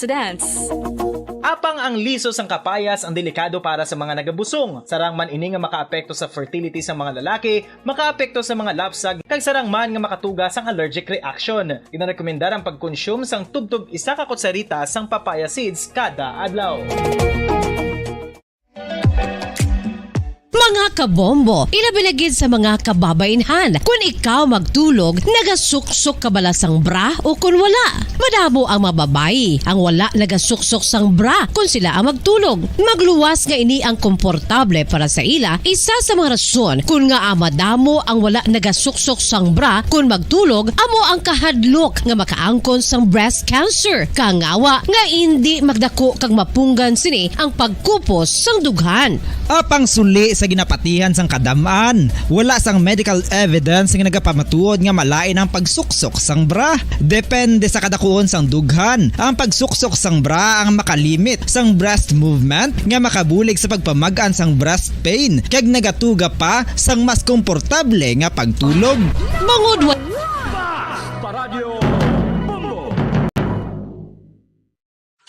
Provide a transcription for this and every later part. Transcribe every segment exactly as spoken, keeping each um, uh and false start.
Dance. Apang ang liso sang kapayas ang delikado para sa mga nagabusong. Sarang man ini nga makaapekto sa fertility sa mga lalaki, makaapekto sa mga lapsag, kag sarang man nga makatuga sang allergic reaction. Ginarekomendar ang pagkonsume sang tubtob isa ka kutsarita sang papaya seeds kada adlaw. Mga kabombo, ilabi na gid sa mga kababainhan, kun ikaw magtulog, nagasuksok ka bala sang bra o kun wala? Madamo ang mga babayi ang wala nagasuksok sang bra kun sila ang magtulog. Magluwas nga ini ang komportable para sa ila, isa sa mga rason kun ngaa madamo ang wala nagasuksok sang bra kun magtulog amo ang kahadlok nga makaangkon sang breast cancer. Kangawa nga indi magdako kag mapunggan sini ang pagkupos sang dughan. Apang suli sa ginapatihan sang kadam-an, wala sang medical evidence nga nagapamatuod nga malain ang pagsuksok sang bra. Depende sa kadakuon sang dughan, ang pagsuksok sang bra ang makalimit sang breast movement nga makabulig sa pagpamag-an sang breast pain kag nagatuga pa sang mas komportable nga pagtulog. Bangod wa- Paradyo Bombo.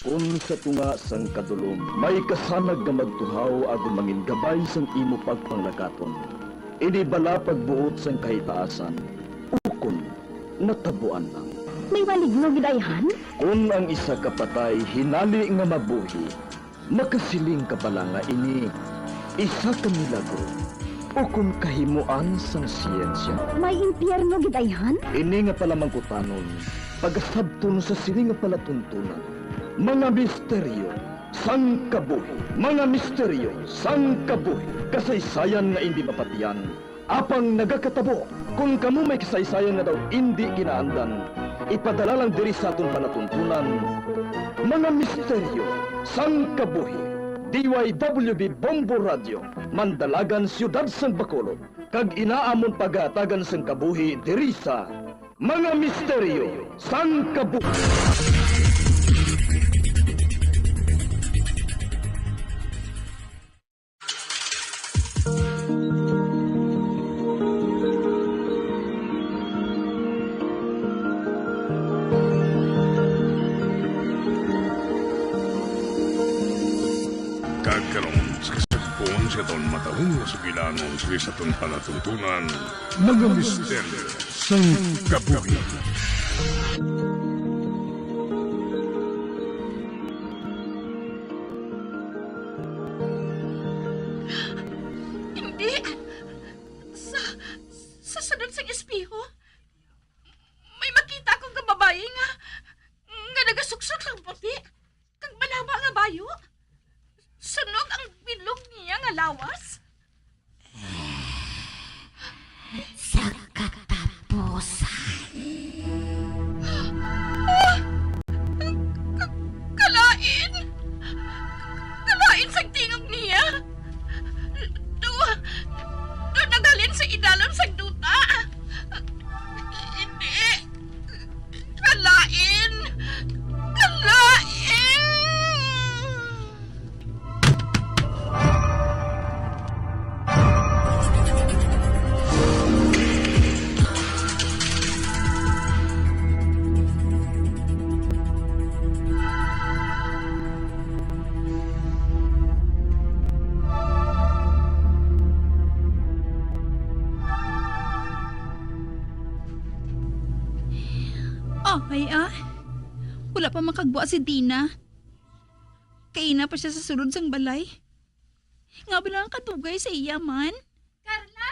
Kon sa tunga sang kadulom may kasanag nga magtuhaw agud mangin gabay sang imo pagpanglakaton, ini bala pagbuot sang kahitaasan, ukon natabuan lang? May maligno gid ayhan? Kon ang isa ka patay hinali nga mabuhi, makasiling ka bala nga ini isa ka milagro ukon kahimoan sang siyensya? May impyerno gid ayhan? Ini nga palamangkutanon pagasabton sa sini nga palatuntunan, mga misteryo sang kabuhi. Mga misteryo sang kabuhi, kasaysayan nga indi mapatian, apang nagakatabo. Kon kamo may kasaysayan nga daw indi kinaandan, ipadala lang diri sa aton palatuntunan, mga misteryo sang kabuhi. D Y W B Bombo Radio, Mandalagan, Siyudad sang Bacolod, kag ina amon pagahatagan sang kabuhi diri sa Mga Misteryo sang Kabuhi. Kag karon, sa kasugpon sa aton matahong nga sugilanon sa aton palatuntunan, mga misteryo sang kabuhi. Hindi. Sa, sa sunod sang espeho, may makita ko nga babayi nga, nga nagasuksok sang puti kag malaba nga bayo. Sunog ang bilog niya nga lawas. Sa katapusan. Ah! Ka-, kalain! Kalain sang tingog niya! Do, do naghalin sa idalom sang duta! Hindi! Kalain! Kalain! Ay, ah. Wala pa makagwa si Dina. Kaina pa sia sa sulod sang balay. Nga bala ang kadugay sa iya man? Carla!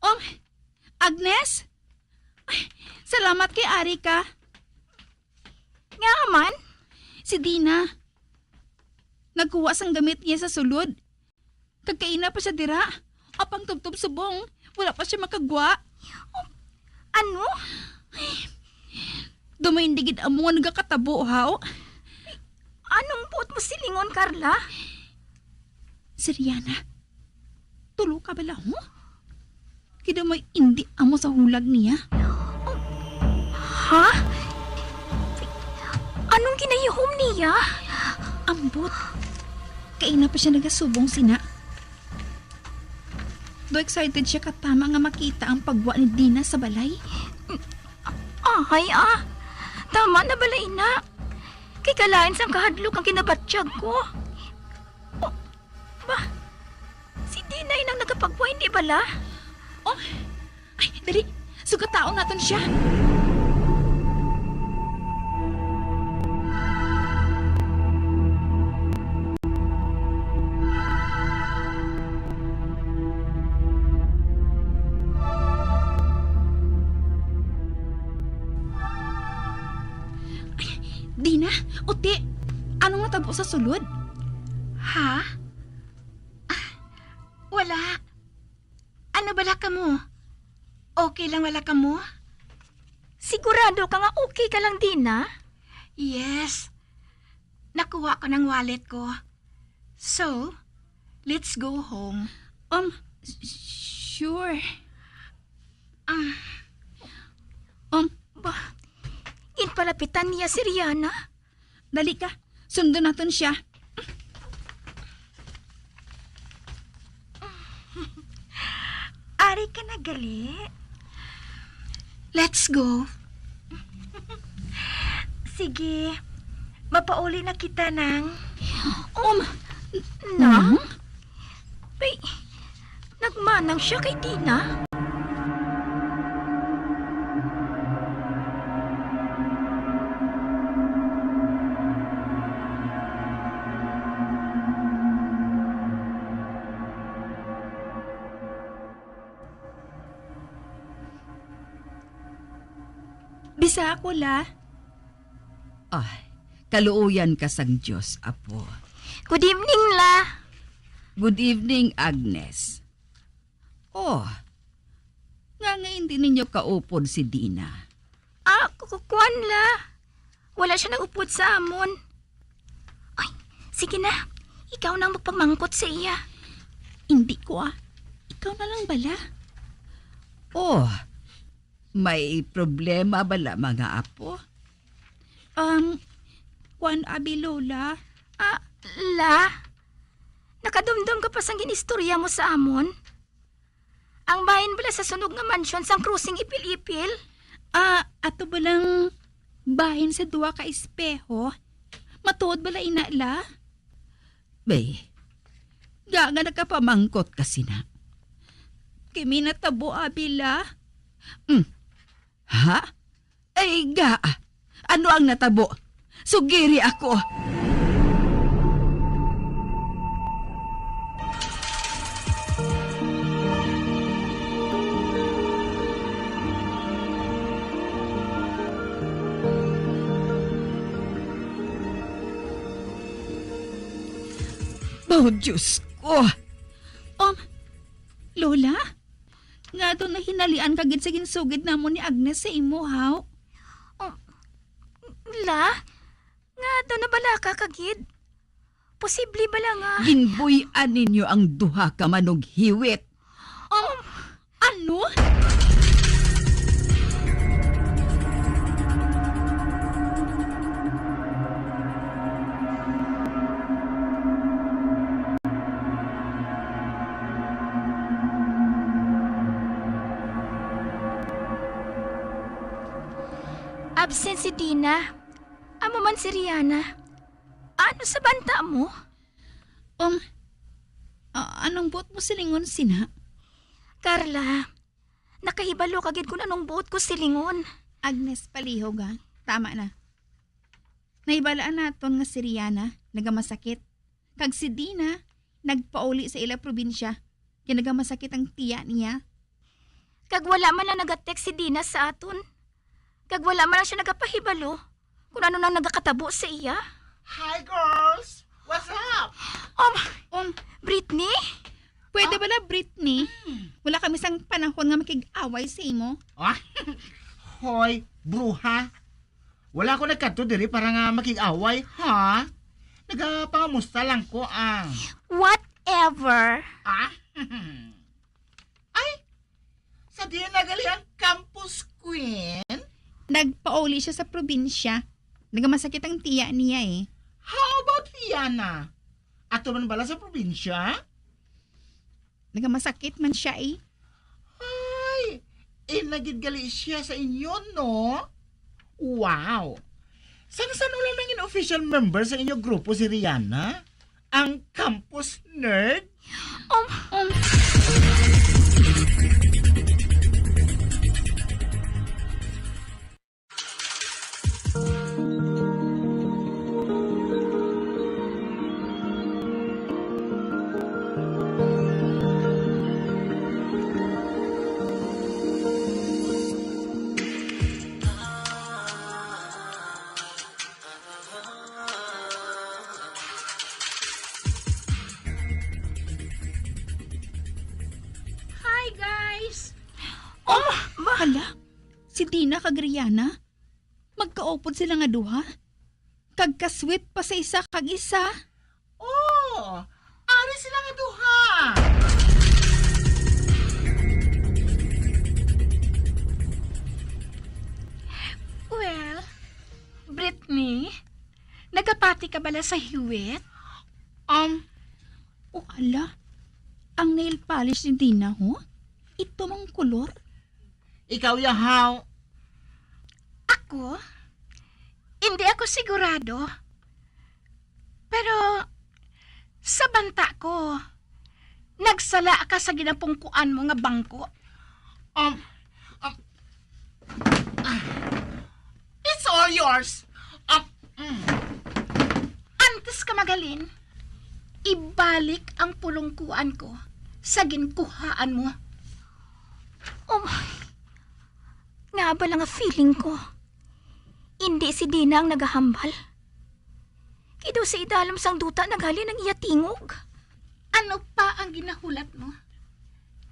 Oh, Agnes? Ay, salamat kay ari ka. Nga man? Si Dina. Nagkuha sang gamit niya sa sulod. Kag kaina pa sia dira. Apang tubtob subong, wala pa sia makagwa. Ano? Daw may indi gid amo nga nagakatabo, haw? Anong buot mo silingon, Carla? Si Riana, tulo ka bala, ho? Kay daw may indi amo sa hulag niya. Ha? Anong ginahihom niya? Ambot. Kaina pa sia nagasubong sina. Do excited sia katama nga makita ang pagwa ni Dina sa balay. Ahay, ah. Tama na bala ina. Kay kalain sang kahadlok ang ginabatyag ko. Oh, ba? Si Dina inang nagapagwa, hindi bala? Oh, ay, dali. Sugataon naton siya. Ay, Dina, Uti, anong natabo sa sulod? Ha? Ah, wala. Ano bala kamo? Okay lang bala kamo? Sigurado ka nga okay ka lang, Dina? Yes. Nakuha ko ng wallet ko. So, let's go home. Um, s- sure. Ah. Um, ba, ginpalapitan niya si Rihanna? Dali ka, sundon naton siya. Ari ka na gali? Let's go. Sige, mapauli na kita, Nang. Um, Nang? Bay, nagmanang siya kay Dina? Bisa ako, La. Ah, kaluoyan ka sang Dios, Apo. Good evening, La. Good evening, Agnes. Oh, nga nga hindi ninyo kaupod si Dina? Ah, ku-, ku-, kuwan, La. Wala siya nag-upod sa amon. Ay, sige na. Ikaw na ang magpamangkot sa iya. Hindi ko, ah. Ikaw na lang bala. Oh, may problema bala, mga apo? Um, kuwan, abi, Lola. Ah, La? Nakadumdom ka pa sang ginistorya mo sa amon? Ang bahin bala sa sunog nga mansyon sang krusing ipil-ipil? Ah, ato balang bahin sa duha ka espeho? Matuod bala ina, La? Bay, ga nga nakapamangkot ka sina. Kay may natabo, abi, La. Mm. Ha? Ay, ga. Ano ang natabo? Sugiri ako. Oh, Diyos ko! Um, Lola? Ngaa daw nahinalian ka gid sa ginsugid namon ni Agnes sa imo, haw? Um, La, ngaa daw nabalaka ka gid? Posible bala nga Ginbuy-an ninyo ang duha ka manughiwit. Um, ano? Absent si Dina. Amo man si Rihanna. Ano sa banta mo? Um, a-, anong buot mo silingon, sina? Carla, nakahibalo ka gid kung anong buot ko silingon. Agnes, palihog, ha? Tama na. Nahibalaan naton nga si Rihanna nagamasakit, kag si Dina nagpauli sa ila probinsya, kay nagamasakit ang tiya niya. Kag wala man lang nagatext si Dina sa aton. Kag wala man lang siya nagapahibalo kung ano nang nagakatabo sa iya. Hi, girls! What's up? Um, Um, Britney? Pwede Ah? bala, Britney? Hmm. Wala kami sang panahon nga makig-away sa imo. Ah? Hoy, bruha. Wala ko nagkadto diri para nga makig-away, ha? Nagapangamusta lang ko, ah. Whatever. Ah? Ay, sa diin na gali ang campus queen? Nagpauli siya sa probinsya. Nagamasakit ang tiya niya, eh. How about Rihanna? Ato man bala sa probinsya? Nagamasakit man siya, eh. Ay, ina gid gali siya sa inyo, no? Wow! San-san wala nangin official member sa inyo grupo si Rihanna? Ang campus nerd? Um, um. Hi, guys! Oh, ma- Hala, si Dina kag Rihanna, magkaupod sila nga duha. Kag ka-sweet pa sa isa kag isa. Oh, ari sila nga duha. Well, Brittany, nagapati ka bala sa hiwit? Um, O ala, ang nail polish ni Dina, ho? Ito mang kulor? Ikaw, yahaw. Ako? Hindi ako sigurado. Pero, sa banta ko, nagsala ka sa ginapungkuan mo nga bangko. Um, um, ah, it's all yours. Um, mm. Antes ka magalin, ibalik ang pulungkuan ko sa ginkuhaan mo. Oh, nga ba lang nga feeling ko? Indi si Dina ang nagahambal. Kay daw sa idalom sang duta naghalin ang iya tingog. Ano pa ang ginahulat mo?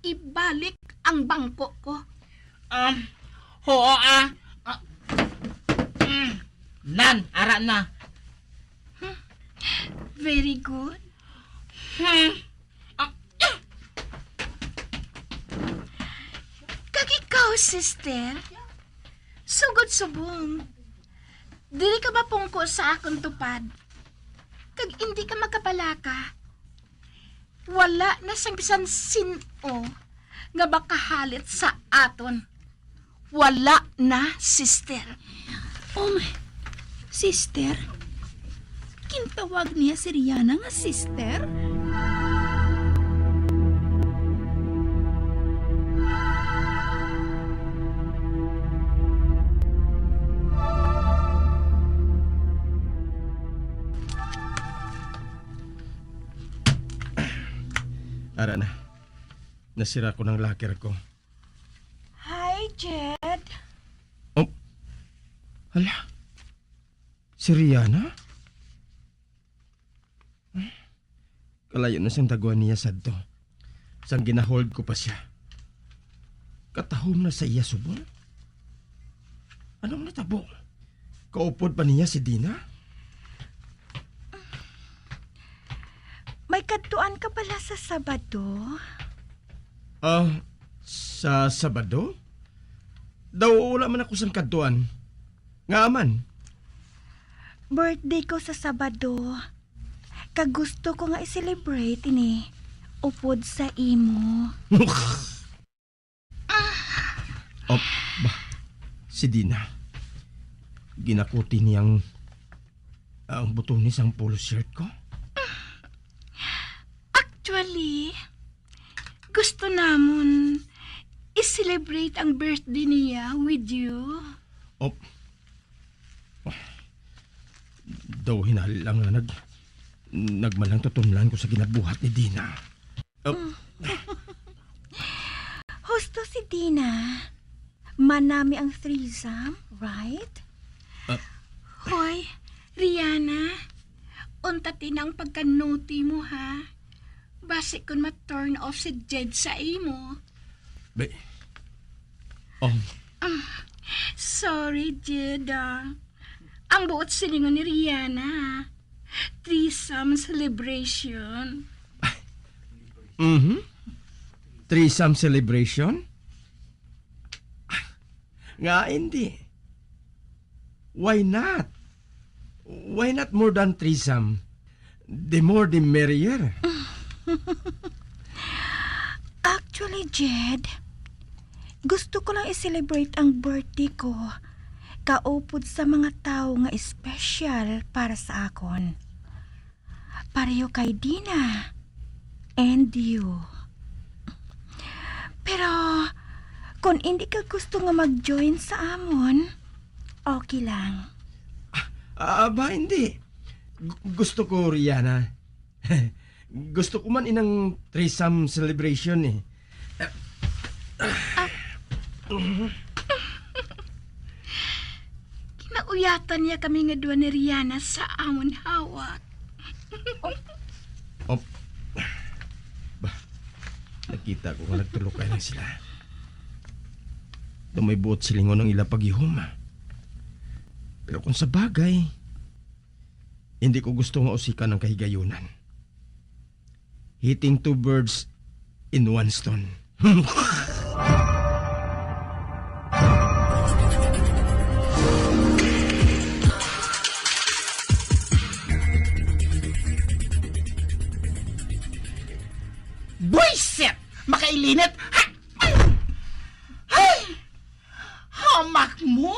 Ibalik ang bangko ko. Um, hoo, ah. Ah, mm. Nan, ara na. Hmm. Very good. Hmm. Ah, ah. Kag ikaw, sister, sugod subong, diri ka mapungko sa akon tupad, kag indi ka makabalaka. Wala na sang bisan sin-o nga makahalit sa aton. Wala na, sister. Um, sister? Gintawag niya si Rihanna nga sister? Ara na. Nasira ko ng locker ko. Hi, Jed. Oh, hala. Si Rihanna? Kalayo na sang daguan niya sadto. Sang ginahold ko pa siya. Katahom na sa iya subong. Anong natabo? Kaupod pa niya si Dina? May kadtuan ka bala sa Sabado? Ah, sa Sabado? Daw wala man ako sang kadtuan. Nga man? Birthday ko sa Sabado. Kag gusto ko nga i-celebrate ini upod sa imo. Oh, ba, si Dina. Ginakuti niyang ang butones sang polo shirt ko. Actually, gusto namon i-celebrate ang birthday niya with you. Oh, daw hinali lang nga nag-, nagmalang tutunlan ko sa ginabuhat ni Dina. Oh. Husto si Dina. Manami ang threesome, right? Ah. Hoy, Rihanna, unta ti na ang pagkanuti mo, ha? Basi kun ma-turn off si Jed sa imo. Be-, um. Ah, sorry, Jed, ah. Ang buot silingon ni Rihanna, ha? Threesome celebration. Mhm. Threesome celebration? Nga hindi? Why not? Why not more than threesome? The more the merrier. Actually, Jed, gusto ko lang i-celebrate ang birthday ko kaupod sa mga tawo nga espesyal para sa akon. Pareho kay Dina and you. Pero kung hindi ka gusto nga mag-join sa amon, okay lang. Ah, ba, hindi. Gu- gusto ko, Rihanna. Gusto ko man inang threesome celebration eh. Kinauyatan niya kami nga duwa ni Rihanna sa amon hawak. Op. Ba, nakita ko nga nagtulukay lang sila. Daw may buot silingon ang ila paghihom. Pero kung sa bagay, hindi ko gusto nga usikan ang kahigayunan. Hitting two birds in one stone. Buisit! Makailinit! Ha! Ay! Hamak mo!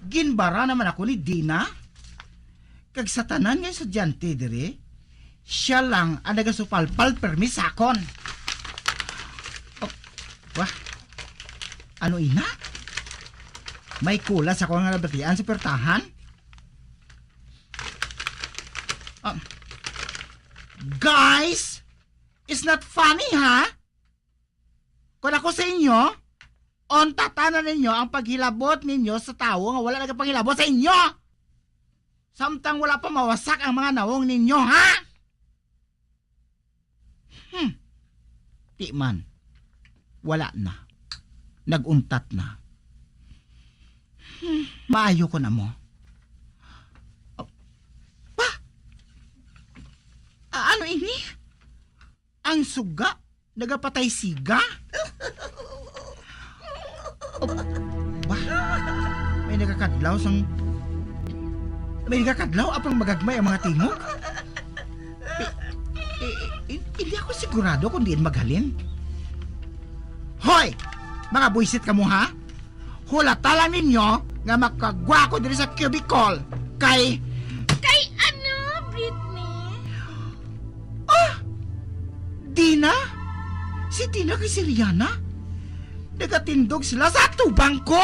Ginbara naman ako ni Dina. Kag sa tanan nga estudyante diri, siya lang ang nagasupalpal permi sa akon. Oh, wah. Ano ina? May kulas ako nga nabatian sa pertahan? Ah, guys, it's not funny, ha? Kung ako sa inyo, untatan na ninyo ang paghilabot ninyo sa tawo nga wala nagapangilabot sa inyo. Samtang wala pa mawasak ang mga nawong ninyo, ha? Hmm. Di man. Wala na. Nag-untat na. Hmm. Maayo ko na mo. Ah, pa? Ah, ano ini? Ang suga nagapatay siga? Oh, ba? May nagakadlaw sang, may nagakadlaw apang magagmay ang mga tingog? I- i- i- hindi ako sigurado kung diin maghalin. Hoy! Mga buisit kamo, ha? Hulata lang ninyo nga makagwa ko diri sa cubicle. Kay Kay ano, Britney? Ah! Dina? Si Dina kay si Rihanna? Nagatindog sila sa atubang ko?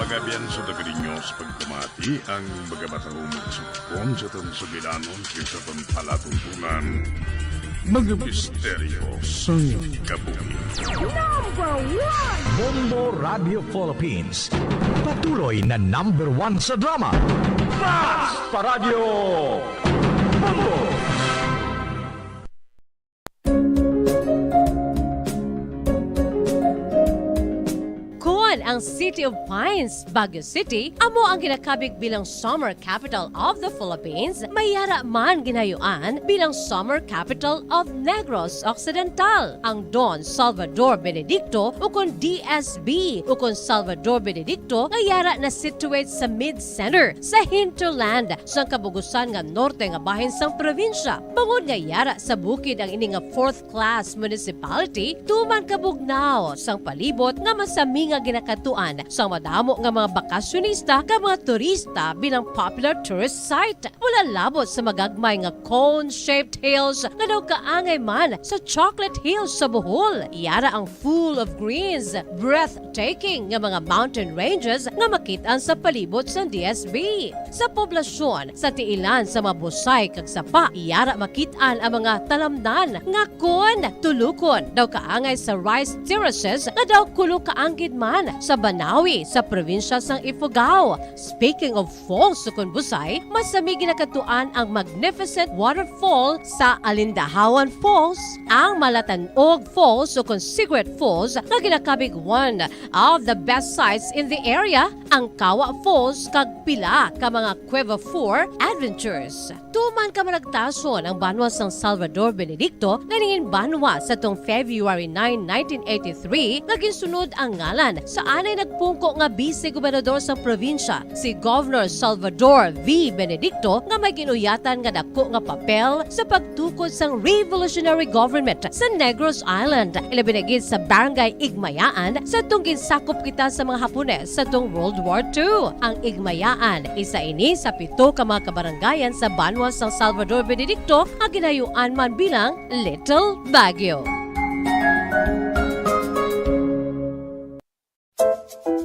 Magabian sa taga ninyo sa pagpamati ang mga matahumag sa Kon sa tong sugilanon kay sa tong palatuntunan, mga misteryo sang kabuhi. Number one! Bombo Radio Philippines. Patuloy na number one sa drama. Mas pa Radyo Bombo! Kon ang City of Pines, Baguio City, amo ang ginakabig bilang Summer Capital of the Philippines, may yara man ginayuan bilang Summer Capital of Negros Occidental. Ang Don Salvador Benedicto, ukon D S B, ukon Salvador Benedicto, nga yara na-situate sa mid-center, sa hinterland, sang kabugusan nga norte nga bahin sang probinsya. Bangod nga yara sa bukid ang ini nga fourth class municipality, tuman kabugnaw sang palibot nga masami nga ginakadtuan sang madamo nga mga bakasyonista kag mga turista bilang popular tourist site. Wala labot sa magagmay nga cone-shaped hills nga daw kaangay man sa Chocolate Hills sa Bohol. Yara ang full of greens, breathtaking nga mga mountain ranges nga makit-an sa palibot sang D S B. Sa poblasyon, sa tiilan sa mga busay kag sapa, yara makit-an ang mga talamnan nga kon tulukon daw kaangay sa rice terraces nga daw kulo kaanggid man sa Banawi sa probinsya sang Ifugao. Speaking of falls ukon busay, masami ginakadtuan ang magnificent waterfall sa Alindahawan Falls, ang Malatanog Falls ukon Cigarette Falls nga ginakabig one of the best sights in the area, ang Kawa Falls kag pila ka mga Cueva four and Adventures. Tuman kamaragtason ang banwa sang Salvador Benedicto nga nangin banwa sa tong February nine, nineteen eighty-three, nga ginsunod ang ngalan sa anay nagpungko nga bise gobernador sang probinsya, si Governor Salvador V. Benedicto, nga may ginuyatan nga dako nga papel sa pagtukod sang revolutionary government sa Negros Island, ilabi na gid sa Barangay Igmayaan, sa tong ginsakop kita sa mga Hapones sa tong World War Two. Ang Igmayaan, isa ini sa pito ka mga kabarangayan sa banwa sang Salvador Benedicto nga ginayuan man bilang Little Baguio.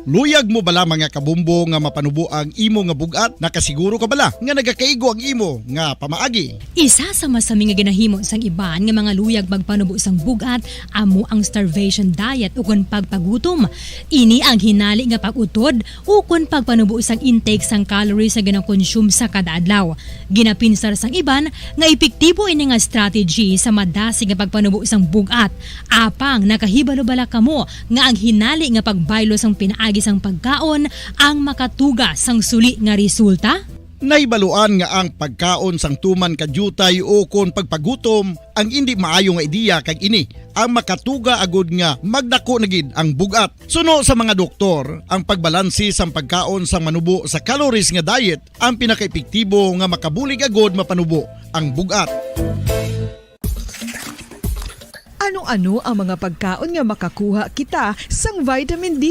Luyag mo bala, mga kabombo, nga mapanubo ang imo nga bug-at? Nakasiguro ka bala nga nagakaigo ang imo nga pamaagi? Isa sa masami nga ginahimo sang iban nga mga luyag magpanubo sang bug-at amo ang starvation diet ukon pagpagutom. Ini ang hinali nga pag-utod ukon pagpanubo sang intake sang calories nga ginakonsume sa kada adlaw. Ginapinsar sang iban nga epektibo ini nga strategy sa madasig nga pagpanubo sang bug-at. Apang nakahibalo bala kamo nga ang hinali nga pagbaylo sang pinaagi sang pagkaon ang makatuga sang suli nga resulta? Nahibaluan nga ang pagkaon sang tuman ka diutay ukon pagpagutom ang indi maayo nga ideya, kag ini ang makatuga agud nga magdako na gid ang bug-at. Suno sa mga doktor, ang pagbalanse sang pagkaon sang manubo sa calories nga diet ang pinakaepektibo nga makabulig agud mapanubo ang bug-at. Ano-ano ang mga pagkaon nga makakuha kita sang vitamin D?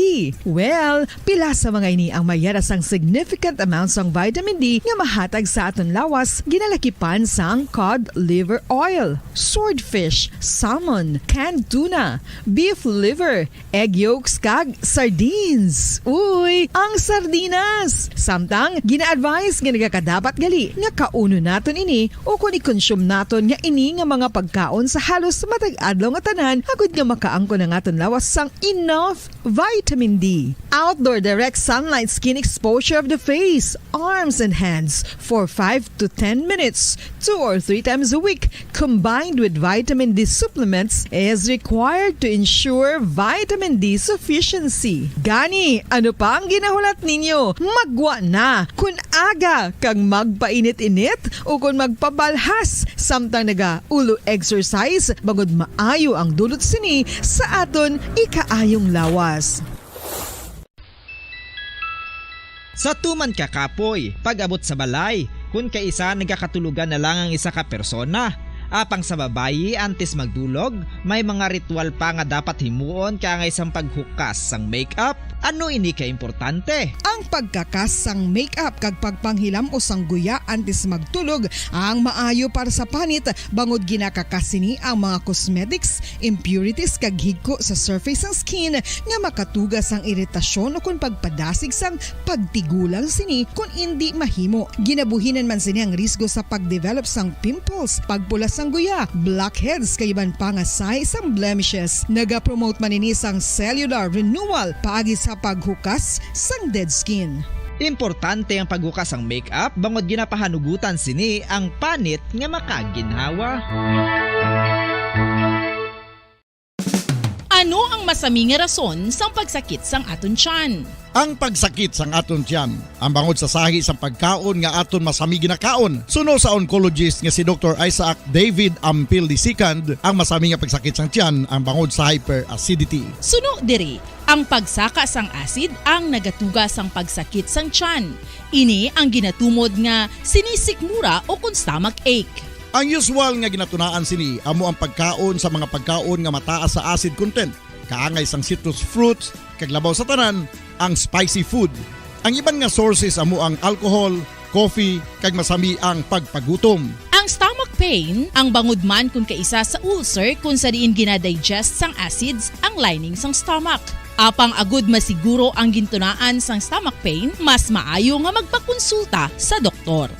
Well, pila sa mga ini ang may yara sang significant amount sang vitamin D nga mahatag sa aton lawas, ginalakipan sang cod liver oil, swordfish, salmon, canned tuna, beef liver, egg yolks, kag sardines. Uy, ang sardinas! Samtang, gina-advise nga nagakadapat gali nga kaunon naton ini ukon i-consume naton nga ini nga mga pagkaon sa halos matag adlaw nga tanan, agud nga makaangkon ang aton lawas sang enough vitamin D. Outdoor direct sunlight skin exposure of the face, arms, and hands for five to ten minutes, two or three times a week, combined with vitamin D supplements, is required to ensure vitamin D sufficiency. Gani, ano pa ang ginahulat ninyo? Maggwa na! Kun aga kag magpainit-init ukon magpabalhas samtang naga-ulo exercise, bangod maayo ang dulot sini sa aton ikaayong lawas. Sa tuman ka kapoy, pag-abot sa balay, kun kaisa nagakatulogan na lang ang isa ka persona. Apang sa babayi, antes magdulog, may mga ritual pa nga dapat himuon kaangay sang paghukas sang makeup. Ano ini ka importante? Ang pagkakas sang makeup kag pagpanghilam-os sang guya antes magtulog ang maayo para sa panit, bangod ginakakas sini ang mga cosmetics, impurities, kag higko sa surface sang skin nga makatuga sang iritasyon ukon pagpadasig sang pagtigulang sini kon indi mahimo. Ginabuhinan man sini ang risgo sa pagdevelop sang pimples, pagpula sang guya, blackheads, kag iban pa nga sahi sang blemishes. Nagapromote man ini sang cellular renewal paagi sa paghukas sang dead skin. Importante ang paghukas sang makeup bangod ginapahanugutan sini ang panit nga makaginhawa. Ano ang masami nga rason sang pagsakit sang aton tiyan? Ang pagsakit sang aton tiyan, ang bangod sa sahi sang pagkaon nga aton masami ginakaon. Suno sa oncologist nga si Doktor Isaac David Ampil the second, ang masami nga pagsakit sang tiyan ang bangod sa hyperacidity. Suno diri, ang pagsaka sang acid ang nagatuga sang pagsakit sang tiyan. Ini ang ginatumod nga sinisikmura ukon stomach ache. Ang usual nga ginatunaan sini amo ang pagkaon sa mga pagkaon nga mataas sa acid content, kaangay sang citrus fruits, kag labaw sa tanan, ang spicy food. Ang iban nga sources amo ang alcohol, coffee, kag masami ang pagpagutom. Ang stomach pain, ang bangod man kon kaisa sa ulcer kon sa diin gina-digest sang acids ang lining sang stomach. Apang agud masiguro ang gintunaan sang stomach pain, mas maayo nga magpakonsulta sa doktor.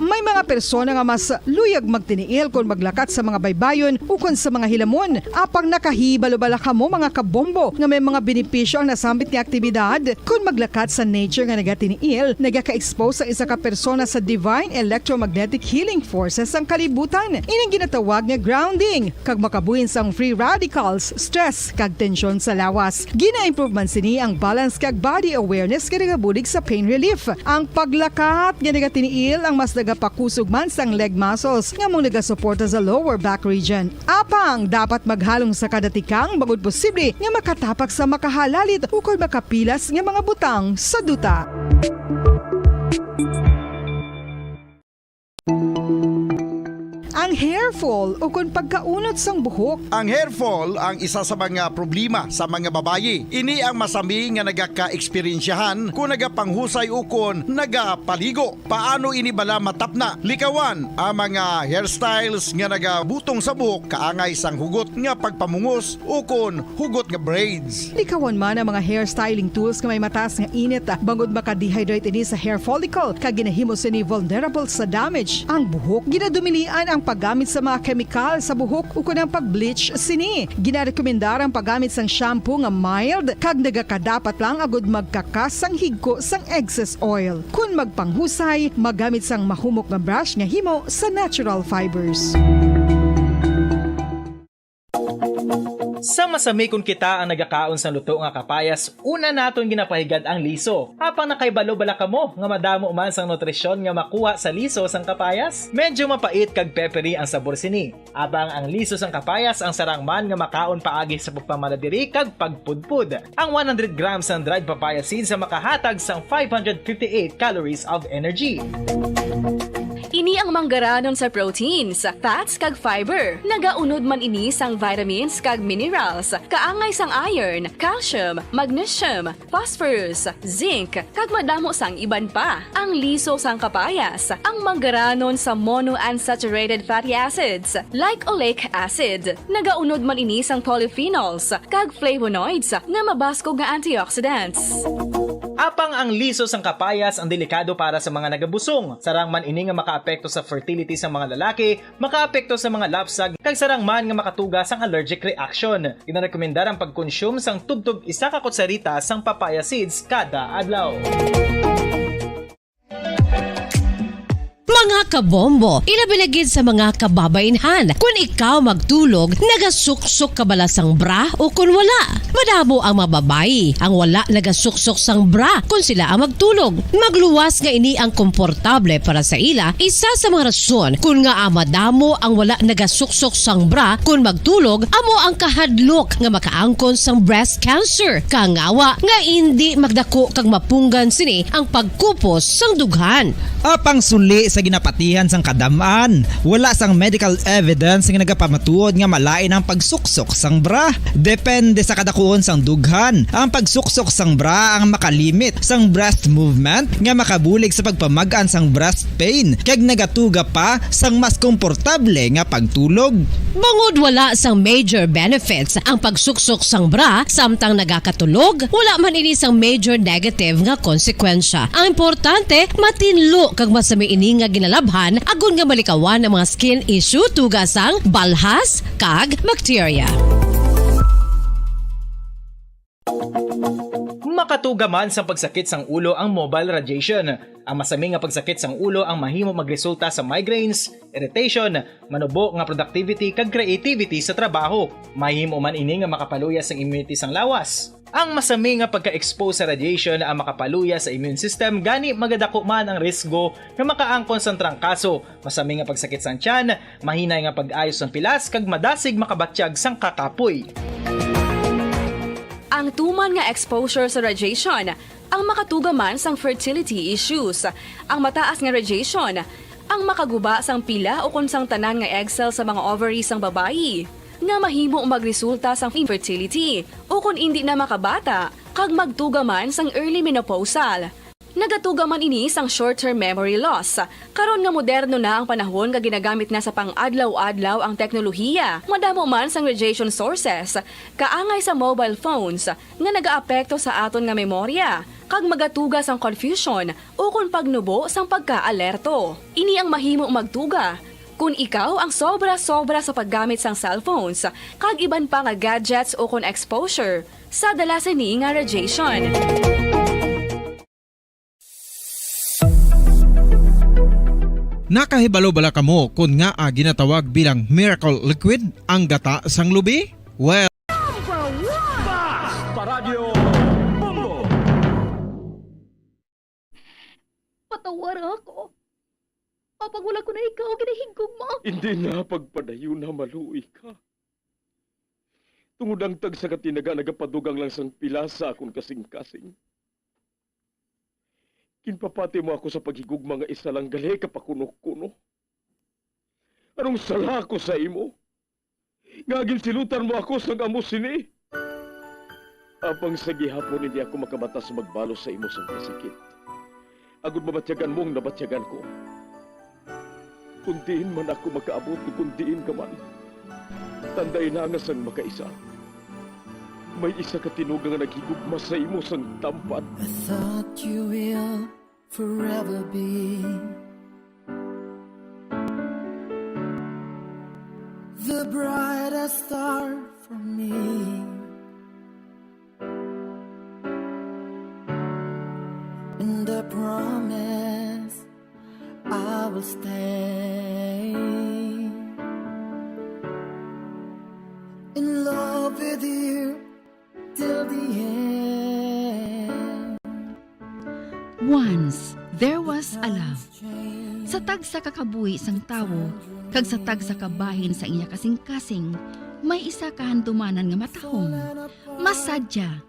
May mga Persona nga mas luyag magtiniil kon maglakat sa mga baybayon ukon sa mga hilamon. Apang nakahibalo bala kamo, mga kabombo, nga may mga benepisyo ang nasambit nga aktibidad? Kon maglakat sa nature nga nagatiniil, nagaka-expose ang isa ka persona sa divine electromagnetic healing forces sang kalibutan. Ining ginatawag nga grounding, kag makabuhin sang free radicals, stress, kag tensyon sa lawas. Gina-improve man sini ang balance kag body awareness nga nagabulig sa pain relief. Ang paglakat nga nagatiniil ang mas nagapakusog man sang leg muscles nga amo nagasuporta sa lower back region. Apang dapat maghalong sa kada tikang bangod posible nga makatapak sa makahalalit ukon makapilas nga mga butang sa duta. Ang hair fall ukon pagkaunot sang buhok. Ang hair fall ang isa sa mga problema sa mga babayi. Ini ang masami nga nagaka-eksperyensyahan kon nagapanghusay ukon nagapaligo. Paano ini bala matapna? Likawan ang mga hairstyles nga nagabutong sa buhok kaangay sang hugot nga pagpamungos ukon hugot nga braids. Likawan man ang mga hair styling tools nga may mataas nga init, ah, bangod maka-dehydrate ini sa hair follicle, kag ginahimo sini vulnerable sa damage ang buhok. Ginadumilian ang paggamit sa mga kemikal sa buhok ukon ang pag-bleach sini. Ginarekomendar ang paggamit sang shampoo nga mild kag nagakadapat lang agud magkakas sang higko sang excess oil. Kon magpanghusay, magamit sang mahumok nga brush nga himo sa natural fibers. Sa masami kon kita ang nagakaon sang luto nga kapayas, una naton ginapahigad ang liso. Apang nakaibalo bala kamo nga madamo man sang nutrisyon nga makuha sa liso sang kapayas? Medyo mapait kag peppery ang sabor sini. Apang ang liso sang kapayas ang sarang man nga makaon paagi sa pagpamaladiri kag pagpudpod. Ang one hundred grams sang dried papaya seeds ang makahatag sang five hundred fifty-eight calories of energy. Ini ang manggaranon sa proteins, fats, kag fiber. Nagaunod man ini sang vitamins kag minerals, kaangay sang iron, calcium, magnesium, phosphorus, zinc, kag madamo sang iban pa. Ang liso sang kapayas, ang manggaranon sa monounsaturated fatty acids, like oleic acid. Nagaunod man ini sang polyphenols kag flavonoids nga mabaskog nga antioxidants. Apang ang liso sang kapayas ang delikado para sa mga nagabusong. Sarang man ini nga makaapekto sa fertility sa mga lalaki, makaapekto sa mga lapsag, kag sarang man nga makatuga sang allergic reaction. Ginarekomendar ang pagkonsume sang tubtob isa ka kutsarita sang papaya seeds kada adlaw. Mga kabombo, ilabi na gid sa mga kababainhan, kun ikaw magtulog, nagasuksok ka bala sang bra o kun wala? Madamo ang mga babayi ang wala nagasuksok sang bra kun sila ang magtulog. Magluwas nga ini ang komportable para sa ila, isa sa mga rason kun ngaa madamo ang wala nagasuksok sang bra kun magtulog amo ang kahadlok nga makaangkon sang breast cancer, kangawa nga indi magdako kag mapunggan sini ang pagkupos sang dughan. Apang suli sa ginapatihan sang kadam-an, wala sang medical evidence nga nagapamatuod nga malain ang pagsuksok sang bra. Depende sa kadakuon sang dughan, ang pagsuksok sang bra ang makalimit sang breast movement nga makabulig sa pagpamag-an sang breast pain kag nagatuga pa sang mas komportable nga pagtulog. Bangod wala sang major benefits ang pagsuksok sang bra samtang nagakatulog, wala man ini sang major negative nga konsekwensya. Ang importante, matinlo kag masami ini nga ginalabhan agod nga malikawan ang mga skin issue tuga sang balhas kag bakterya. Makatuga man sang pagsakit sang ulo ang mobile radiation. Ang masami nga pagsakit sang ulo ang mahimo magresulta sa migraines, irritation, manubo nga productivity kag creativity sa trabaho. Mahimo man ini nga makapaluya sang immunity sang lawas. Ang masami nga pagka-expose sa radiation ang makapaluya sa immune system, gani magadako man ang risgo nga makaangkon sang trangkaso, masami nga pagsakit sang tiyan, mahinay nga pag-ayo sang pilas, kag madasig makabatyag sang kakapoy. Ang tuman nga exposure sa radiation ang makatuga man sang fertility issues. Ang mataas nga radiation ang makaguba sang pila ukon sang tanan nga egg cell sa mga ovary sang babayi, nga mahimo magresulta sang infertility ukon indi na makabata, kag magtuga man sang early menopausal. Nagatuga man ini sang short-term memory loss. Karon nga moderno na ang panahon nga ginagamit na sa pang-adlaw-adlaw ang teknolohiya, madamo man sang radiation sources, kaangay sa mobile phones, nga nagaapekto sa aton nga memorya, pagmagatuga sang confusion, ukon pagnubo sang pagka-alerto. Ini ang mahimo magtuga kon ikaw ang sobra-sobra sa paggamit sang cellphones kag iban pa nga gadgets ukon exposure sa dala sini nga radiation. Nakahibalo bala kamo kon ngaa ginatawag bilang miracle liquid ang gata sang lubi? Well, Basta Radyo Bombo! Patawara ako. Apang wala ko na ikaw ginahigugma. Hindi na pagpadayon na maluoy ka. Tungod ang tagsa ka tinaga nagapadugang lang sang pila sa akon kasing-kasing. Ginpapati mo ako sa paghigugma nga isa lang gali ka pakuno-kuno. Anong sala ko sa imo? Nga ginsilutan mo ako sang amo sini? Apang sa gihapon hindi ako makabatas magbalos sa imo sang kasakit. Agod mabatyagan mo ang nabatyagan ko. Kung diin man ako makaabot, kung diin ka man, tanday na nga sang makaisa, may isa ka tinuga nga naghigugma sa imo sang tampad. I thought you will forever be the brightest star for me. And I promise I will stay in love with you till the end. Once there was a love. Sa tagsa ka kabuhi sang tawo kag sa tagsa ka bahin sa iya kasing-kasing, may isa ka handumanan nga matahom, masadya,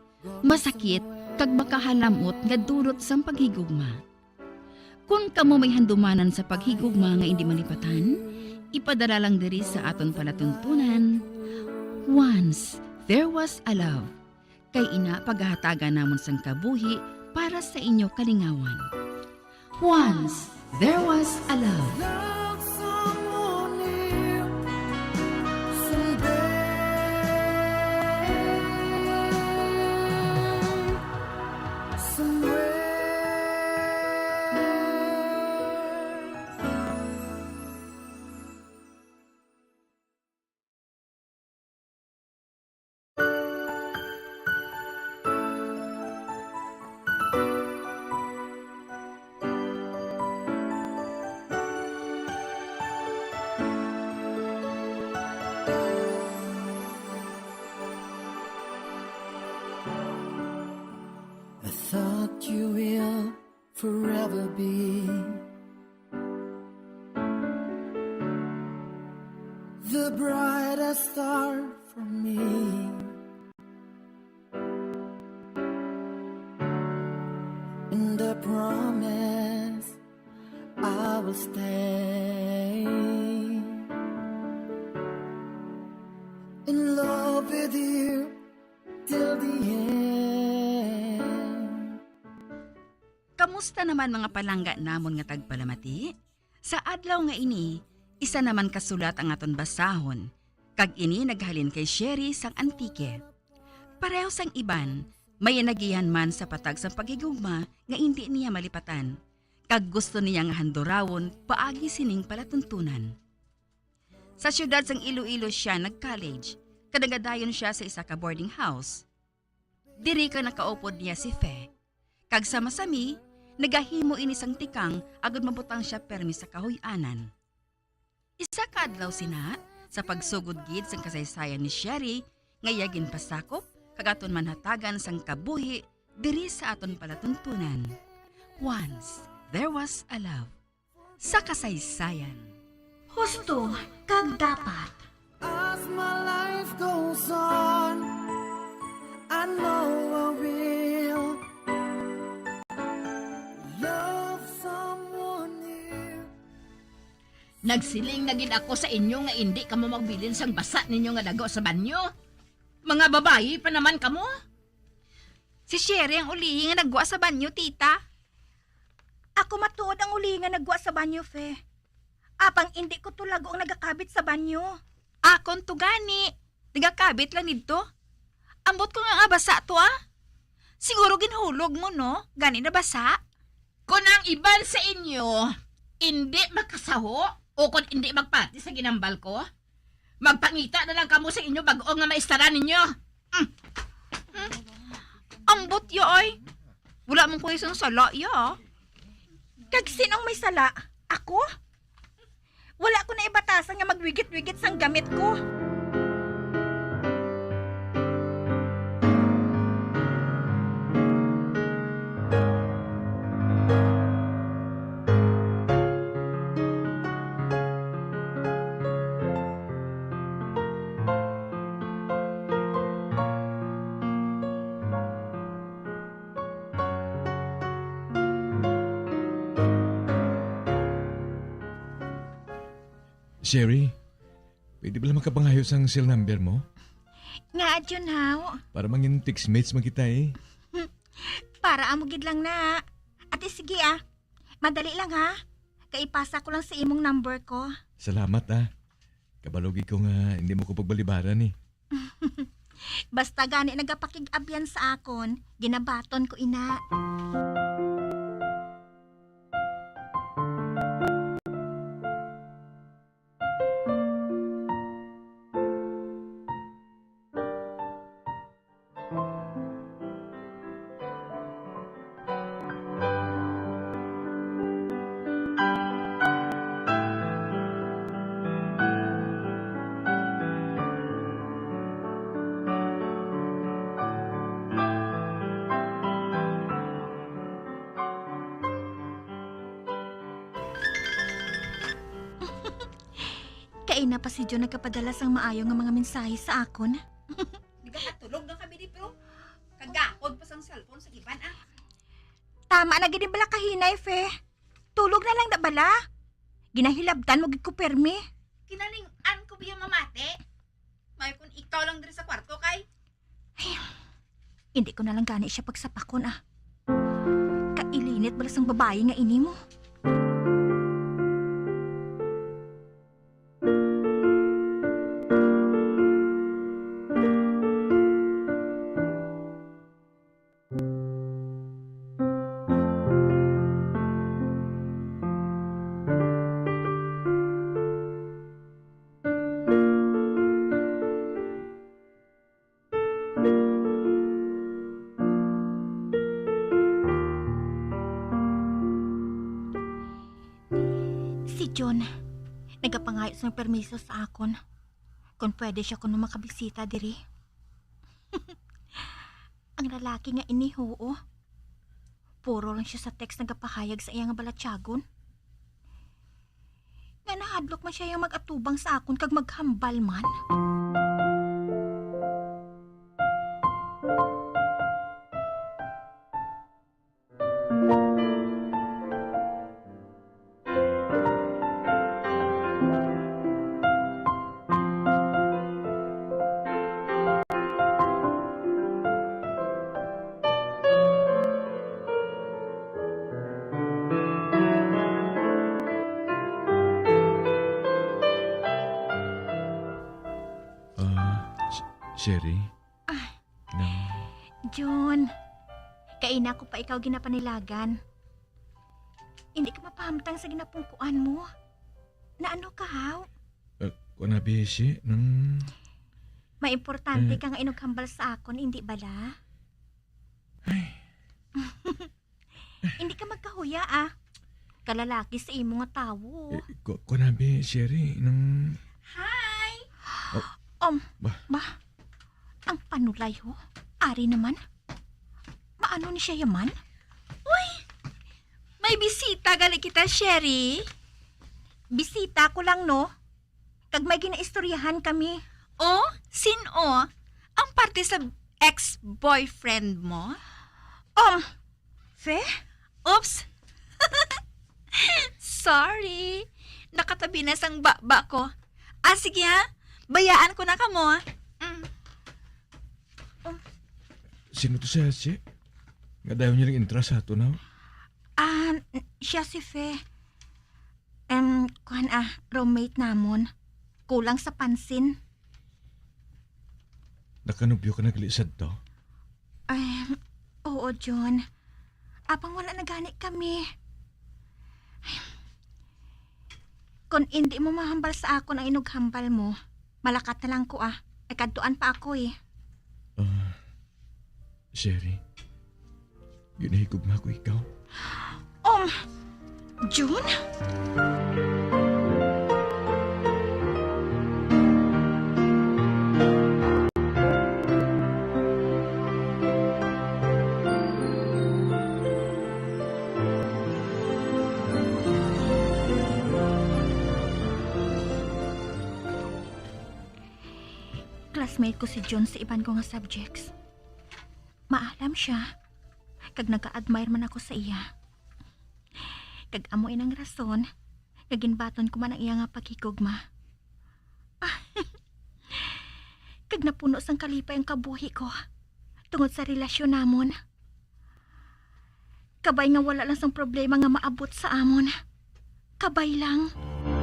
masakit, kag makahalamot nga dulot sang paghigugma. Kon kamo may handumanan sa paghigugma nga indi malipatan, ipadala lang diri sa aton palatuntunan. Once there was a love. Kay ina, pagahatagan namon sang kabuhi para sa inyo kalingawan. Once there was a love. Love someone new someday, somewhere. I thought you will forever be the brightest star for me. And I promise I will stay in love with you till the end. Kamusta naman, mga palangga namon nga tagpalamati? Sa adlaw nga ini, isa naman ka sulat ang aton basahon, kag ini naghalin kay Sherry sang Antique. Pareho sang iban, may inagihan man sa patag sang paghigugma nga indi niya malipatan, kag gusto niya nga handurawon paagi sining palatuntunan. Sa siyudad sang Iloilo sia nag-college, kag nagadayon sia sa isa ka boarding house. Diri ka nakaupod niya si Fe. Kag sama-sami, nagahimo ini sang tikang agod mabutang sia permi sa kahuy-anan. Isa ka adlaw sina, sa pagsugod gid sang kasaysayan ni Sherry, nga iya ginpasakop, kag aton manhatagan sang kabuhi diri sa aton palatuntunan. Once, there was a love. Sa kasaysayan. Husto kag dapat. As my life goes on, I know I will love someone new. Nagsiling na gid ako sa inyo nga indi kamo magbilin sang basa ninyo nga dago sa banyo. Mga babayi pa naman kamo. Si Sherry ang ulihi nga nagwa sa banyo, tita. Ako matuod ang ulihi nga nagwa sa banyo, Fe. Apang indi ko to lago ang nagakabit sa banyo. Akon to gani. Nagakabit lang didto. Ambot ko nga, nga basa to, ah. Siguro ginhulog mo, no? Gani nabasa? Kon ang iban sa inyo indi makasaho o kon indi magpati sa ginambal ko, magpangita na lang kamo sa inyo bag-o nga maistaran ninyo. Mm. Mm. Ambot ya, ay. Wala man ko isang sala, ya. Kag sinong may sala? Ako? Wala ko na ibatasan nga magwigit-wigit sang gamit ko. Sherry, pwede bala makapangayo sang cell number mo? Ngaa, Junhaw? Para mangin text mates man kita, eh. Para amo gid lang na. Ate, sige, ah. Madali lang, ha? Kay ipasa ko lang sa imong number ko. Salamat, ah. Kabalo gid ko nga hindi mo ko pagbalibaran, eh. Basta gani nagapakig-abyan sa akon, ginabaton ko ina. Kaina pa si John nagkapadala sang maayo nga mga mensahe sa akon. Nagakatulog na kami ni Pro. Kagahod pa sang cellphone sa iban, ah. Tama na gid ni bala kahinay, Fe. Tulog na lang na bala. Ginahilabtan mo gid ko permi. Kinaling-an ko biya mamati. May kun ikaw lang diri sa kwarto kay. Ay, hindi ko na lang gani siya pagsapakon, ah. Kailinit bala sang babayi nga ini mo. Si John, nagapangayo sang permiso sa akon. Kon pwede siya kuno makabisita diri. Ang lalaki nga ini, huo. Puro lang siya sa text nagapahayag sa iya nga balatyagon. Nga nahadlok man siya yang mag-atubang sa akon kag maghambal man. Ah, Sh-, Sherry? Ah. Nang John, kaina ko pa ikaw ginapanilagan. Hindi ka mapahamtang sa ginapungkuan mo. Naano ka, haw? Eh, kuan abi, si, nang May importante Eh. ka nga inughambal sa akon, hindi bala? Ay. Hindi ka magkahuya, ah. Kalalaki sa imo nga tawo. Eh, ku-, kuan abi, Sherry, nang Hi! Oh. Um, Bah. Bah, ang panulay, ho. Ari naman. Maano ni siya yaman? Uy! May bisita gali kita, Sherry. Bisita ko lang, no? Kag may ginaistoryahan kami. Oh, sin-o? Ang parte sa ex-boyfriend mo? Um, Fe? Oops. Sorry. Nakatabi na sang baba ko. Ah, sige ha. Bayaan ko na kamo. Mm. Sino to siya, si? Nga dayon niya nag-intra sa ato na? Ah, n-, siya si Fe. Em, kuwan, ah, roommate namon. Kulang sa pansin. Nakanubyo ka na gali sadto? Ay, oo, matuod, Jun. Apang wala na gani kami. Kon indi mo mahambal sa akon ang inughambal mo, malakat na lang ko, ah. Ay, kadtuan pa ako, eh. Ah, Sherry, ginahigugma ko ikaw. Um, Jun? Classmate ko si Jun sa iban ko nga subjects. Maalam sia, kag nag-a-admire man ako sa iya. Kag amo inang rason nga ginbaton ko man ang iya nga paghigugma. Ah, kag napuno sang kalipay ang kabuhi ko tungod sa relasyon namon. Kabay nga wala lang sang problema nga maabot sa amon. Kabay lang. Mm.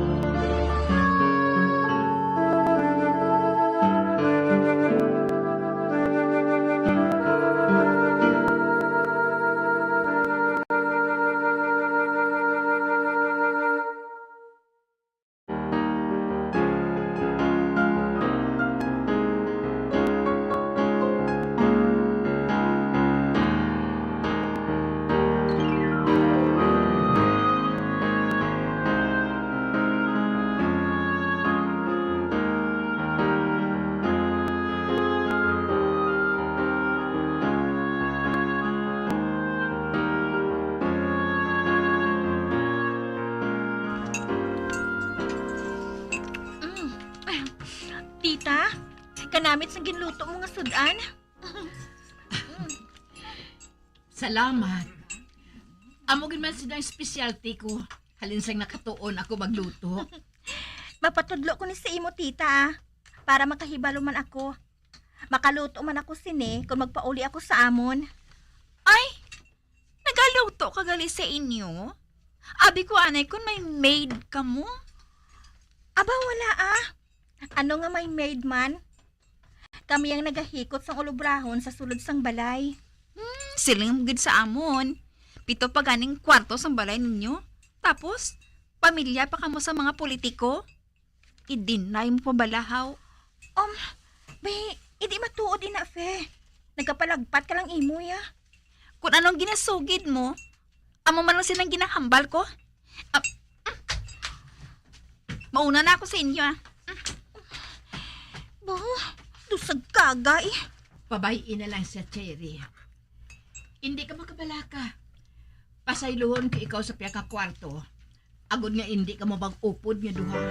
Tita, kanamit sang ginluto mo nga sud-an. Salamat. Amo gid man sud-an ang specialty ko. Halin sang nakatuon ako magluto. Mapatudlo ko ni sa imo, tita, ah, para makahibalo man ako. Makaluto man ako sini kon magpauli ako sa amon. Ay, nagaluto ka gali sa inyo? Abi ko anay kon may maid kamo. Aba, wala, ah. Ano nga may maid man? Kami ang nagahikot sang ulobrahon sa sulod sang balay. Hmm, siling mo gid sa amon. Pito pa ganing kwarto sang balay ninyo. Tapos, pamilya pa kamo sa mga politiko? I-deny mo pa bala, haw? Um, bay, hindi matuod ina, Fe. Nagkapalagpat ka lang imo, ya. Kung anong ginasugid mo, amo man lang silang ginahambal ko. Ah, mm. Mauna na ako sa inyo, ah. Ba, dusag kaga, eh. Pabay-i na lang siya, Cherry. Hindi ka makabalaka. Pasayluhon ko ikaw sa pihak ka kwarto. Agod nga indi kamo mag-upod nga duha.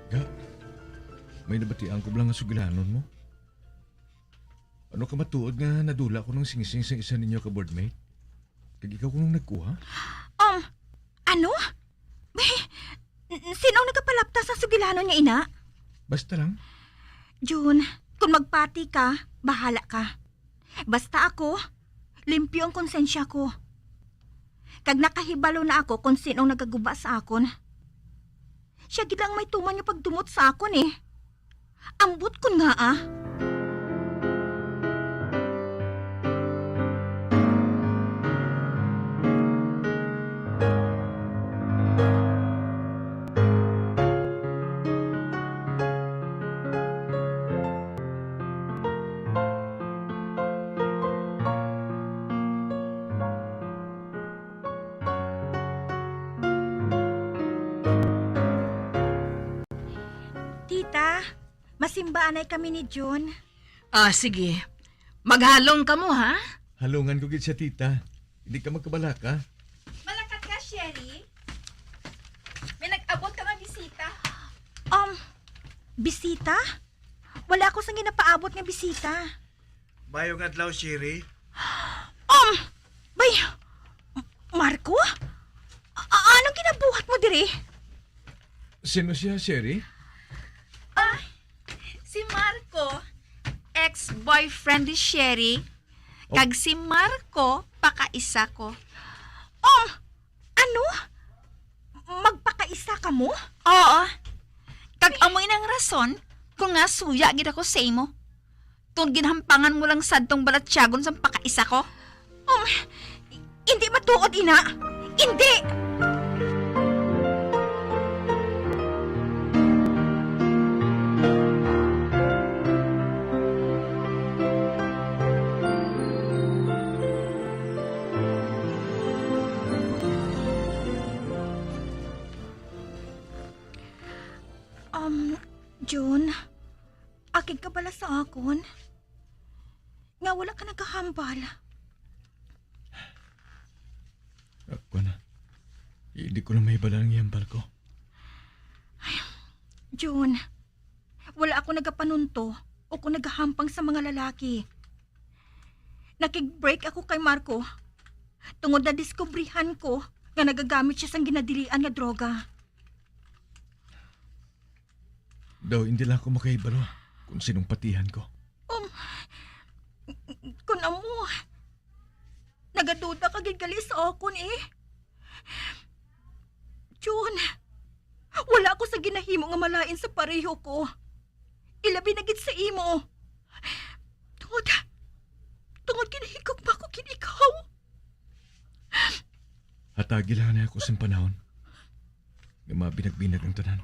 Ga, may nabatian ko bala nga sugilanon mo. Ano ka matuod nga nadula ko ng singsing sa isa ninyo ka boardmate? Kag ikaw kuno nagkuha? Um, ano? May, n-, n-, sino ang nagapalapta sa sugilanon nga ina? Basta lang. Jun, kung magpati ka, bahala ka. Basta ako, limpyo ang konsensya ko. Kag nakahibalo na ako kung sino ang nagaguba sa akon. Siya gid lang may tuman nga pagdumot sa akon, eh. Ambot kon ngaa. Tita, masimba anay kami ni Jun. Ah, sige. Maghalong kamo, ha? Halungan ko gid siya, tita. Hindi ka magkabalaka. Malakat ka, Sherry. May nag-abot ka nga bisita. Um, bisita? Wala ako sang ginapaabot nga bisita. Mayong adlaw, Sherry. Um, bay, Marco? A-, anong ginabuhat mo diri? Sino siya, Sherry? Ah, si Marco, ex-boyfriend ni Sherry. Oh. Kag si Marco, pakaisa ko. Um, ano? Magpakaisa kamo? Oo. Kag amo ini ang rason kon nga suya gid ako sa imo. Tungod ginhampangan mo lang sadtong balatyagon sang pakaisa ko. Um, hindi matuod, ina. Hindi! Um, Jun, akig ka bala sa akon? Nga wala ka nagahambal? Ako na. Hindi ko na mahibal ang ihambal ko. Jun, wala ako nagapanunto o kung nagahampang sa mga lalaki. Nakig-break ako kay Marco tungod na diskubrihan ko nga nagagamit siya sang ginadilian nga droga. Daw, hindi lang ako makahibalo kung sinong patihan ko. Um, kun amo, nagaduda ka gid gali sa akon, eh. Jun, wala ako sa ginahimo nga malain sa pareho ko. Ilabi na gid sa imo. Tungod, tungod ginahigugma ko gid ikaw. Hatagi lang na ako sing panahon nga mabinag-binag ang tanan.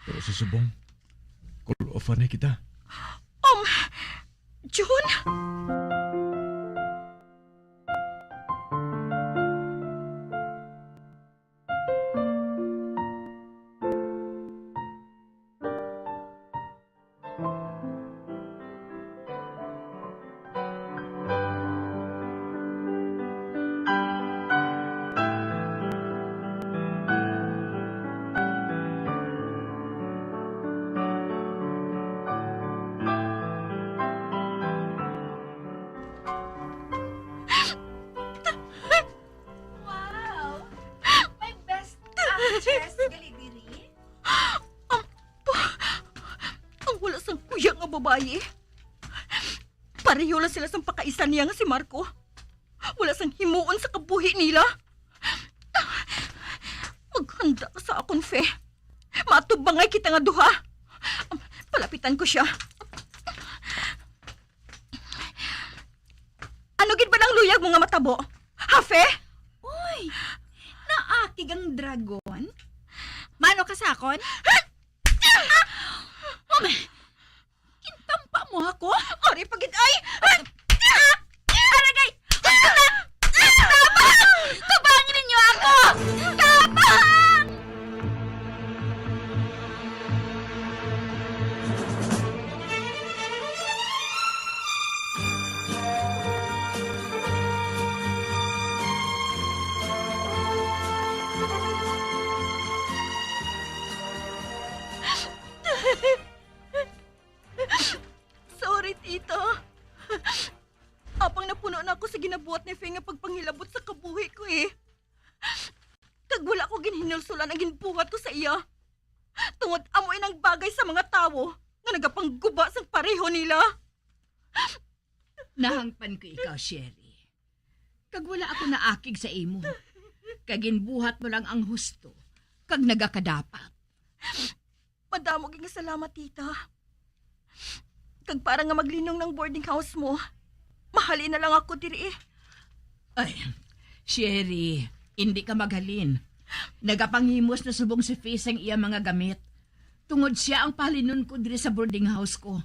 Pero sa subong, cool off na kita. Um, Jun? Wow! My best actress gali diri. Ang, ang wala sang kuya nga babayi. Pareho lang sila sang pakaisa niya nga si Marco. Wala sang himuon sa kabuhi nila. Maghanda ka sa akon, Fe. Matubangay kita nga duha. Palapitan ko siya. Ano gid ba nang luyag mo nga matabo? Ha, Fe? Uy, naakig ang dragon? Mano ka sa akon? Um, gintampa mo ako? Ari pa gid ay! Aragay! Tabang! Tabangi ninyo ako! Tabang! Sorry, tita. Apang napuno na ako sa ginabuhat ni Fe nga pagpanghilabot sa kabuhi ko, eh. Kag wala ko ginhinulsulan ang ginbuhat ko sa iya. Tungod amo inang bagay sa mga tawo nga nagapangguba sang pareho nila. Nahangpan ko ikaw, Sherry. Kag wala ako naakig sa imo. Kag ginbuhat mo lang ang husto, kag nagakadapat. Madamo gid nga salamat, tita. Kag para nga maglinong nang boarding house mo, mahalin na lang ako diri. Ay, Sherry, hindi ka maghalin. Nagapanghimos na subong si Fe sang iya mga gamit. Tungod sia ang pahalinon ko diri sa boarding house ko.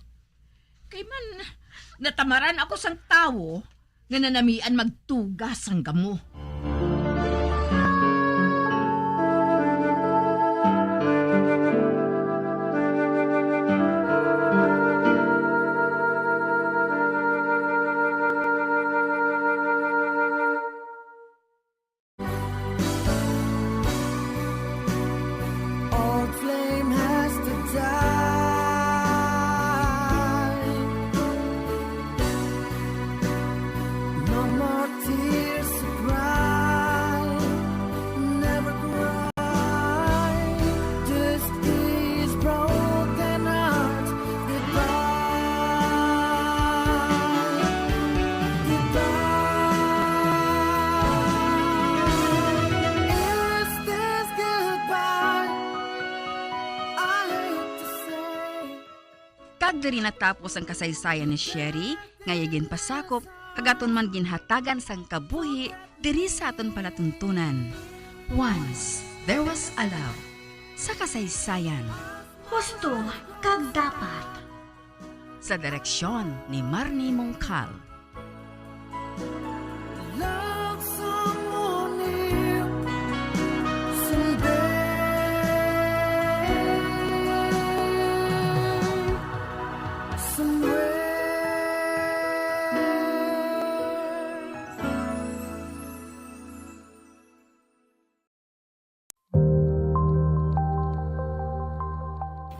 Kay man, natamaran ako sang tawo nga nanamian magtuga sang gamo. Old flame has to die. No more tears to cry. Diri natapos ang kasaysayan ni Sherry, nga iya ginpasakop, kag aton man ginhatagan sang kabuhi diri sa aton palatuntunan. Once there was a love sa kasaysayan. Husto kag dapat. Sa direksyon ni Marnie Mongcal.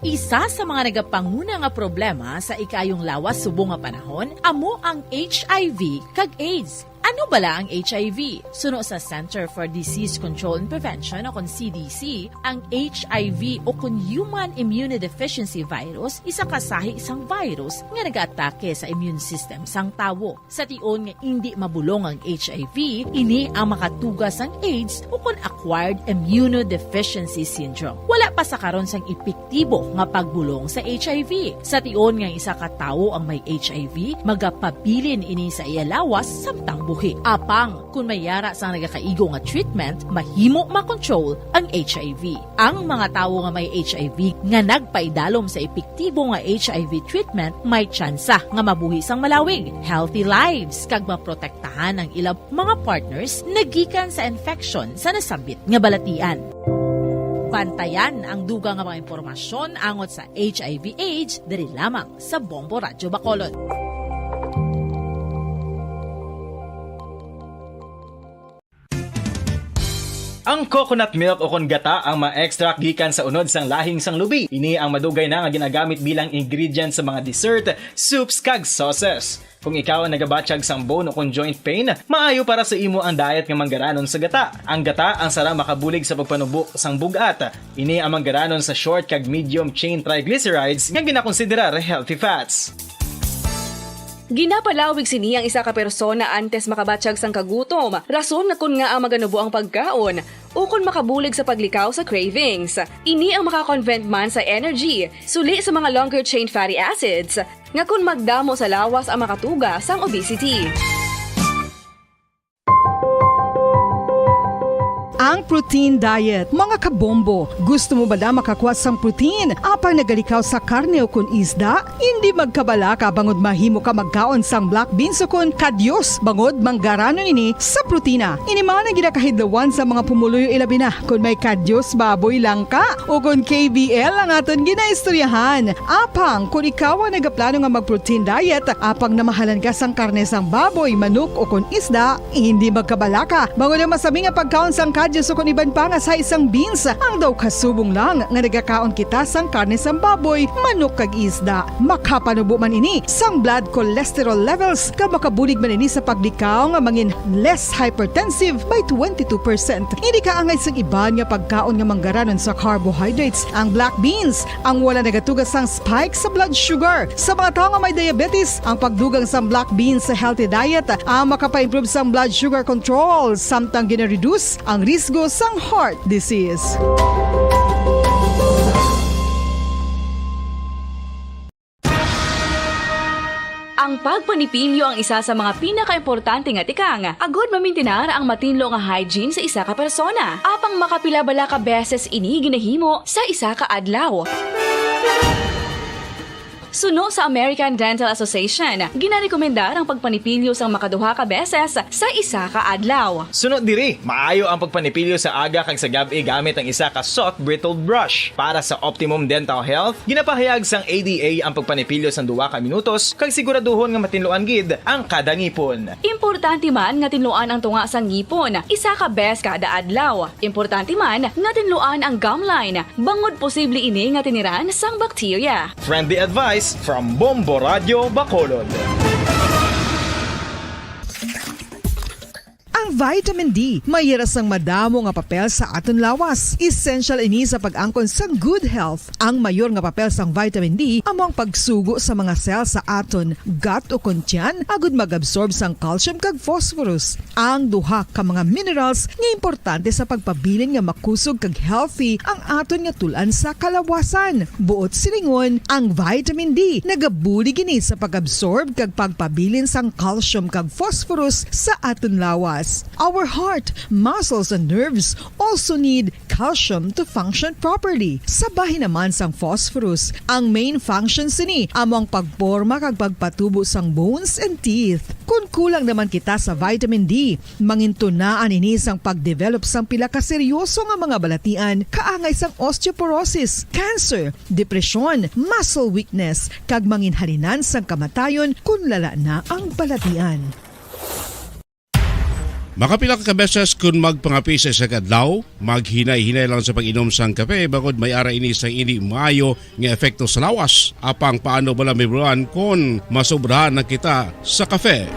Isa sa mga nagapanguna nga problema sa ikaayong lawas subong nga panahon amo ang H I V kag AIDS. Ano bala ang H I V? Suno sa Center for Disease Control and Prevention o kon C D C, ang H I V o kon Human Immunodeficiency Virus isa ka sahi sang virus nga nagaatake sa immune system sang tawo. Sa tion nga indi mabulong ang H I V, ini ang makatuga sang AIDS o kon acquired immunodeficiency syndrome. Wala pa sa karon sang epektibo nga pagbulong sa H I V. Sa tion nga isa ka tawo ang may H I V, magapabilin ini sa iya lawas samtang buhi. Apang, kon may yara sang nagakaigo nga treatment, mahimo makontrol ang H I V. Ang mga tawo nga may H I V nga nagpaidalom sa epektibo nga H I V treatment may tsansa nga mabuhi sang malawig, healthy lives, kag maprotektahan ang ila mga partners nagikan sa infection sa nasambit nga balatian. Bantayan ang dugang nga mga impormasyon angot sa H I V AIDS diri lamang sa Bombo Radyo Bacolod. Ang coconut milk o kon gata ang ma-extract gikan sa unod sang lahing sang lubi. Ini ang madugay na nga ginagamit bilang ingredient sa mga dessert, soups, kag sauces. Kung ikaw ang nagabatyag sang bone o kon joint pain, maayo para sa imo ang diet nga manggaranon sa gata. Ang gata ang sara makabulig sa pagpanubo sang bug-at. Ini ang manggaranon sa short kag medium chain triglycerides nga ginakonsiderar healthy fats. Ginapalawig sini ang isa ka persona antes makabatyag sang kagutom, rason nga kon ngaa maganubo ang pagkaon, ukon makabulig sa paglikaw sa cravings. Ini ang makakonvert man sa energy, suli sa mga longer chain fatty acids, nga kon magdamo sa lawas ang makatuga sang obesity. Ang protein diet, mga kabombo. Gusto mo bala makakuha sang protein apang nagalikaw sa karne ukon isda? Indi magkabalaka bangod mahimo ka magkaon sang black beans ukon kadyos bangod manggaranon ini sa protina. Ini man ang ginakahidlawan sa mga pumuluyo, ilabi na kon may kadyos baboy, langka, ukon K B L ang aton ginaistoryahan. Apang, kon ikaw ang nagaplano nga mag-protein diet, apang namahalan ka sang karne sang baboy, manok, ukon isda, hindi magkabalaka. Bangod ang masami nga pagkaon sang kadyos ukon iban pa nga sahi sang beans, ang daw kasubong lang nga nagakaon kita sang karne sang baboy, manok, kag isda. Makapanubo man ini sang blood cholesterol levels, kag makabulig man ini sa paglikaw nga mangin less hypertensive by twenty-two percent. Hindi kaangay sang iban nga pagkaon nga manggaranon sa carbohydrates, ang black beans, ang wala nagatuga sang spike sa blood sugar. Sa mga tawo nga may diabetes, ang pagdugang sang black beans sa healthy diet ang makapa-improve sang blood sugar control, samtang gina-reduce ang risgo sang heart disease. Ang pagpanipilyo ang isa sa mga pinakaimportante nga tikang agud mamintinar ang matinlo nga hygiene sa isa ka persona. Apang makapila bala ka beses ini ginahimo sa isa ka adlaw? Suno sa American Dental Association, ginarekomendar ang pagpanipilyo sang makaduha ka beses sa isa ka adlaw. Suno diri, maayo ang pagpanipilyo sa aga kag sa gab-i gamit ang isa ka soft bristled brush. Para sa optimum dental health, ginapahayag sang A D A ang pagpanipilyo sang duha ka minutos kag siguraduhon nga matinluan gid ang kada ngipon. Importante man nga tinluan ang tunga sang ngipon isa ka bes kada adlaw. Importante man nga tinluan ang gum line, bangod posible ini nga tiniran sang bakterya. Friendly advice from Bombo Radyo Bacolod. Vitamin D may yara sang madamo nga papel sa aton lawas. Essential ini sa pag-angkon sang good health. Ang mayor nga papel sang vitamin D amo ang pagsugo sa mga cell sa aton gut ukon tiyan agud mag-absorb sang calcium kag phosphorus, ang duha ka mga minerals nga importante sa pagpabilin nga makusog kag healthy ang aton nga tul-an sa kalawasan. Buot silingon, ang vitamin D nagabulig ini sa pag-absorb kag pagpabilin sang calcium kag phosphorus sa aton lawas. Our heart, muscles, and nerves also need calcium to function properly. Sa bahin naman sang phosphorus, ang main function sini amo ang pagporma kag pagpatubo sang bones and teeth. Kon kulang naman kita sa vitamin D, mangintunaan ini sang pag-develop sang pila ka seryoso nga mga balatian, kaangay sang osteoporosis, cancer, depresyon, muscle weakness, kag manginhalinan sang kamatayon kon lala na ang balatian. Makapila ka beses kon magpangape sa isa ka adlaw, maghinay-hinay lang sa pag-inom sang kape, bangod may ara ini sang indi maayo nga epekto sa lawas. Apang paano bala mahibaluan kon masobrahan na kita sa kape?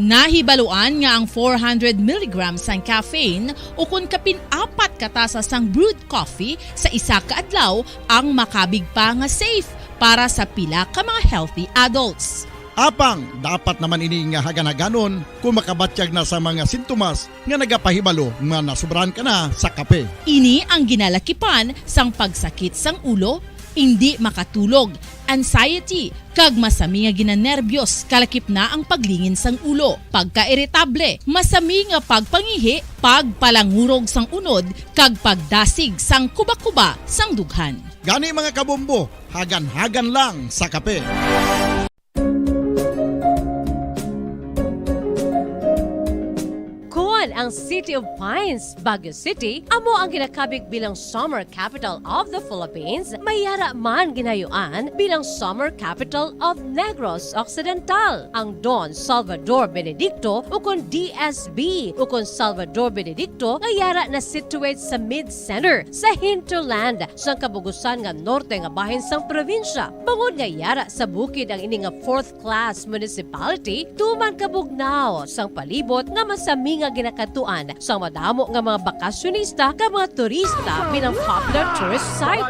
Nahibaluan nga ang four hundred milligrams sang caffeine ukon kapin apat ka tasa sang brewed coffee sa isa ka adlaw ang makabig pa nga safe para sa pila ka mga healthy adults. Apang dapat naman ini nga hagan-haganon kon makabatyag na sa mga sintomas nga nagapahibalo nga nasobrahan ka na sa kape. Ini ang ginalakipan sang pagsakit sang ulo, indi makatulog, anxiety, kag masami nga ginanerbiyos, kalakip na ang paglingin sang ulo, pagkairitable, masami nga pagpangihi, pagpalangurog sang unod, kag pagdasig sang kuba-kuba sang dughan. Gani, mga kabombo, hagan-hagan lang sa kape. Kon ang City of Pines, Baguio City, amo ang ginakabig bilang Summer Capital of the Philippines, may yara man ginayuan bilang Summer Capital of Negros Occidental. Ang Don Salvador Benedicto, ukon D S B, ukon Salvador Benedicto, nga yara na situate sa mid-center sa hinterland sang kabugusan nga norte nga bahin sang probinsya. Bangod nga yara sa bukid ang ini nga fourth class municipality, tuman kabugnaw sang palibot nga masami nga ginakadtuan sang madamo nga mga bakasyonista kag mga turista bilang popular tourist site.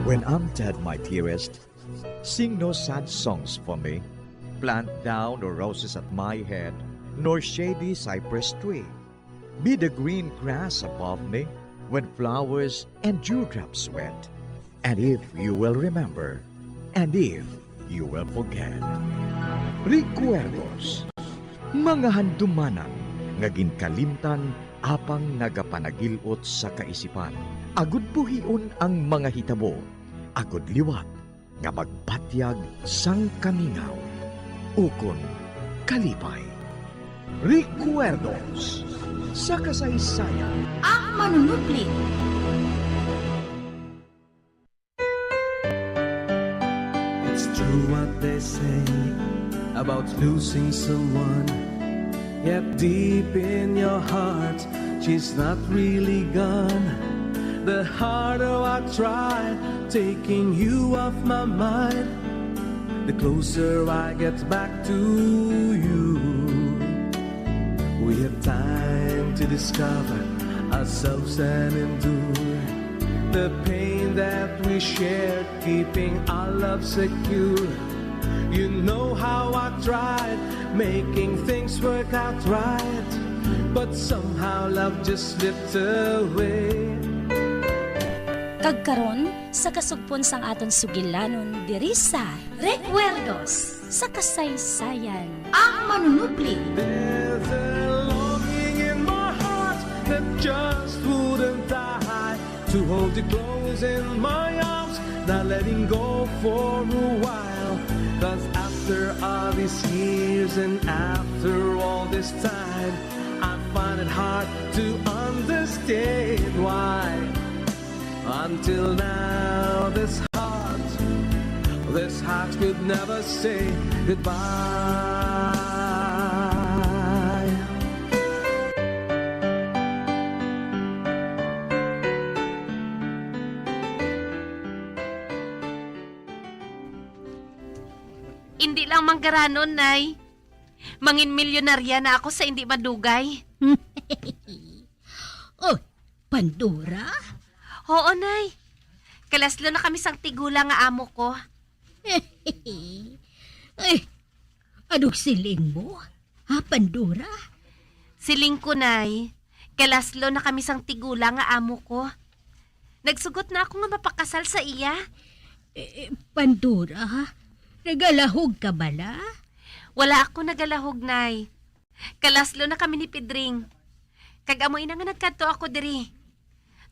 When I'm dead, my dearest, sing no sad songs for me. Plant thou no roses at my head, nor shady cypress tree. Be the green grass above me when flowers and dewdrops wet. And if you will remember, and if you will forget. Recuerdos, mga handumanan nga ginkalimtan apang nagapanagil-ot sa kaisipan, agud buhion ang mga hitabo, agud liwat nga magbatyag sang kamingaw ukon kalipay. Recuerdos sa kasaysayan. Ang manunupli. It's true what they say about losing someone. Yet deep in your heart, she's not really gone. The harder I try taking you off my mind, the closer I get back to you. We have time to discover ourselves and endure the pain that we shared, keeping our love secure. You know how I tried making things work out right, but somehow love just slipped away. Kag karon, sa kasugpon sang aton sugilanon diri sa Recuerdos sa Kasaysayan. Ang manunupli. There's a longing in my heart that just wouldn't die. To hold you close in my arms, not letting go for a while. 'Cause after all these years and after all this time, I find it hard to understand why until now this heart, this heart could never say goodbye. Indi lang manggaranon, Nay. Mangin milyonarya na ako sa indi madugay. Oh, Pandora? Oo, Nay. Kalaslo na kami sang tigulang nga amo ko. Ay, anong siling mo? Ha, Pandora? Siling ko, Nay, kalaslo na kami sang tigulang nga amo ko. Nagsugot na ako nga mapakasal sa iya. Eh, eh, Pandora, nagalahog ka bala? Wala ako nagalahog, Nay. Kalaslo na kami ni Pedring. Kag amo ina nga nagkadto ako diri.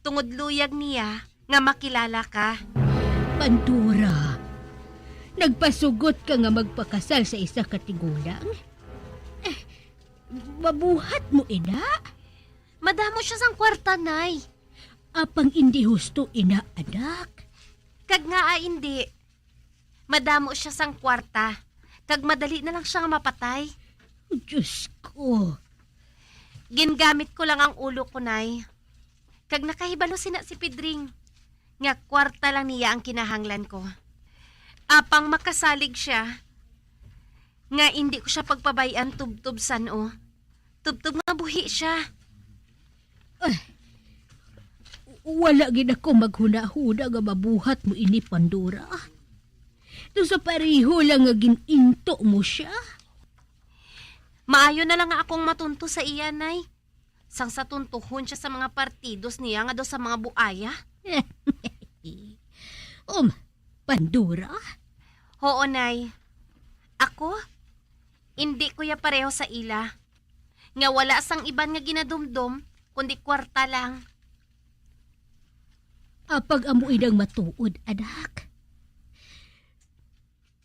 Tungod luyag niya nga makilala ka. Pandora, nagpasugot ka nga magpakasal sa isa ka tigulang? Eh, mabuhat mo ina? Madamo siya sang kwarta, Nay. Apang indi husto ina, anak. Kag ngaa indi? Madamo sia sang kwarta, kag madali na lang sia nga mapatay. Diyos ko. Gingamit ko lang ang ulo ko, Nay. Kag nakahibalo sina si Pedring, nga kwarta lang niya ang kinahanglan ko. Apang makasalig sia, nga indi ko sia pagpabay-an tubtob san-o. Tubtob nga buhi sia. Ay, wala gid ako maghunahuna nga mabuhat mo ini, Pandora. Daw sa pareho lang nga gin-into mo sia. Maayo na lang nga akong matunto sa iya, Nay. Sang sa tuntuhon sia sa mga partidos niya nga daw sa mga buaya. Um, Pandora? Oo, Nay. Ako, indi ko ya pareho sa ila, nga wala sang iban nga ginadumdom, kundi kwarta lang. Apag amo inang matuod, anak.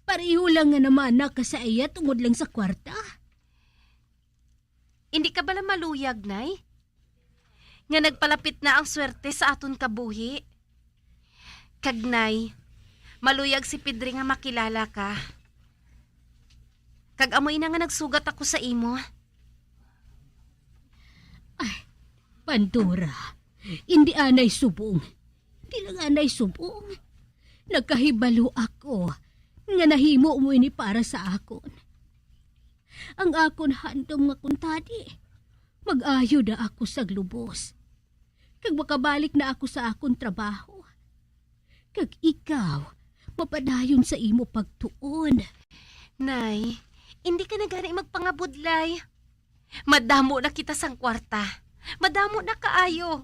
Pareho lang nga namana ka sa iya tungod lang sa kwarta. Indi ka bala maluyag, Nay? Nga nagpalapit na ang swerte sa aton kabuhi? Kag, Nay, maluyag si Pedring nga makilala ka. Kag amo ina nga nagsugat ako sa imo. Ay, Pandora, indi anay subong. Indi lang anay subong. Nakahibalo ako nga nahimo mo ini para sa akon. Ang akon handom nga kuntani, mag-ayo na ako sang lubos, kag makabalik na ako sa akon trabaho. Kag ikaw, mapadayon sa imo pagtuon. Nay, indi ka na gani magpangabudlay. Madamo na kita sang kwarta. Madamo na kaayo.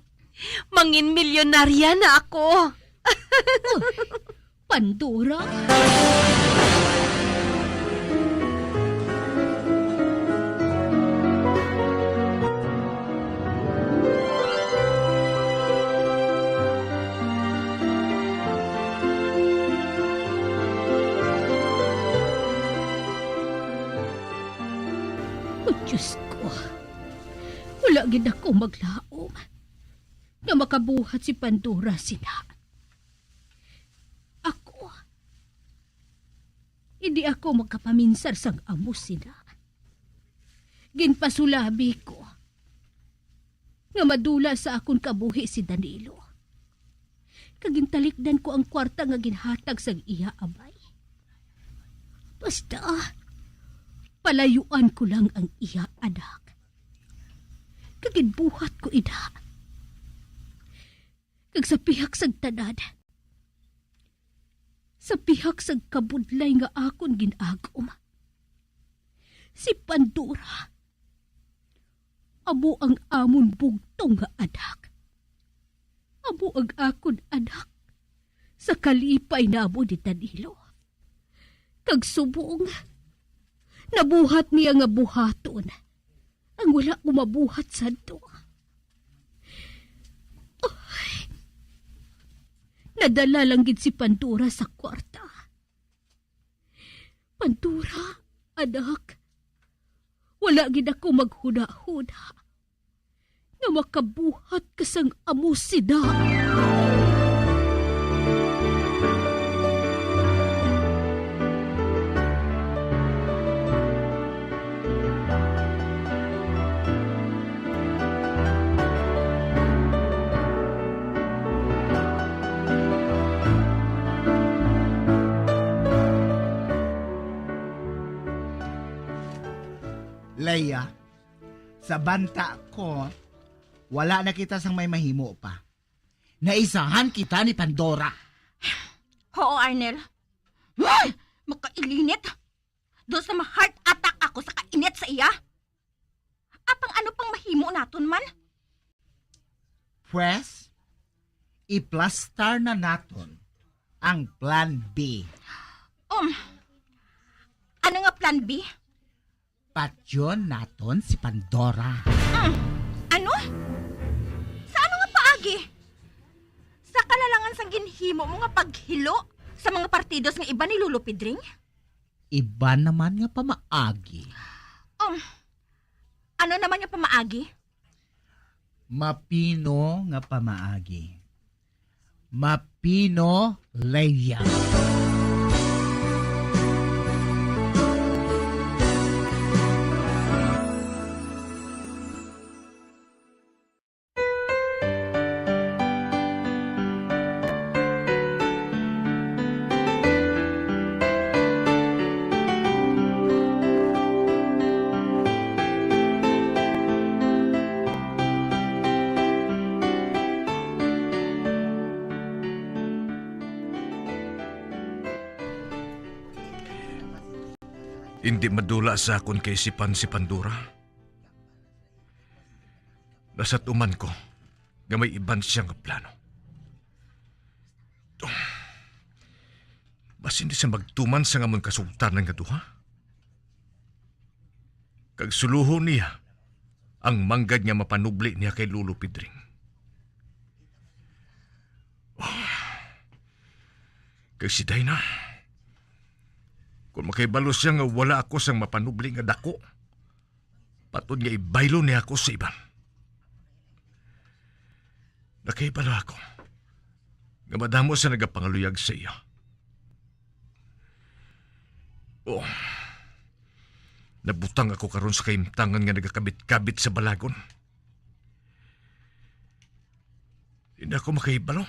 Mangin milyonarya na ako. Pandora? Oh, Diyos ko. Wala gid ako maglaom nga makabuhat si Pandora sina. Ako, hindi ako magkapaminsar sang amo sina. Ginpasulabi ko nga madula sa akon kabuhi si Danilo, kag gintalikdan ko ang kwarta nga ginhatag sang iya amay. Basta, palayuan ko lang ang iya anak, kag ginbuhat ko ina. Kag sa pihak sang tanan, sa pihak sang kabudlay nga akon gin-agom, si Pandora amo ang amon bugtong nga anak. Amo ang akon anak sa kalipay namo ni Danilo. Kag subong, nabuhat niya nga buhaton ang wala ko mabuhat sadto. Ay, nadala lang gid si Pandora sa kwarta. Pandora, anak, wala gid ako maghunahuna nga makabuhat ka sang amo sina. Thea, sa banta ko, wala na kita sang may mahimo pa. Naisahan kita ni Pandora. Oo, Arnel. Ay! Makailinit! Dos na ma-heart attack ako sa kainit sa iya. Apang ano pang mahimo naton man? Pwes, iplastar na naton ang plan B. Um, ano nga plan B? Patyon naton si Pandora. Mm, ano? Sa ano nga paagi? Sa kalalangan sang ginhimo mo nga paghilo sa mga partidos nga iban ni Lolo Pedring? Iban naman nga pamaagi. Um, ano naman nga pamaagi? Mapino nga pamaagi. Mapino, Leia. Indi madula sa akon kaisipan si Pandora. Nasat-uman ko nga may iban siya nga plano. Basin di siya magtuman sang amon kasugtanan nga duha. Kag suluhon niya ang manggad nga mapanubli niya kay Lolo Pedring. Oh. Kag si Dina, kung makahibalo siya nga wala ako sang mapanubli nga dako, patod nga ibaylo niya ako sa iban. Nakahibalo ako nga madamo siya nagapangaluyag sa iya. Oh, nabutang ako karon sa kahimtangan nga nagakabit-kabit sa balagon. Hindi ako makahibalo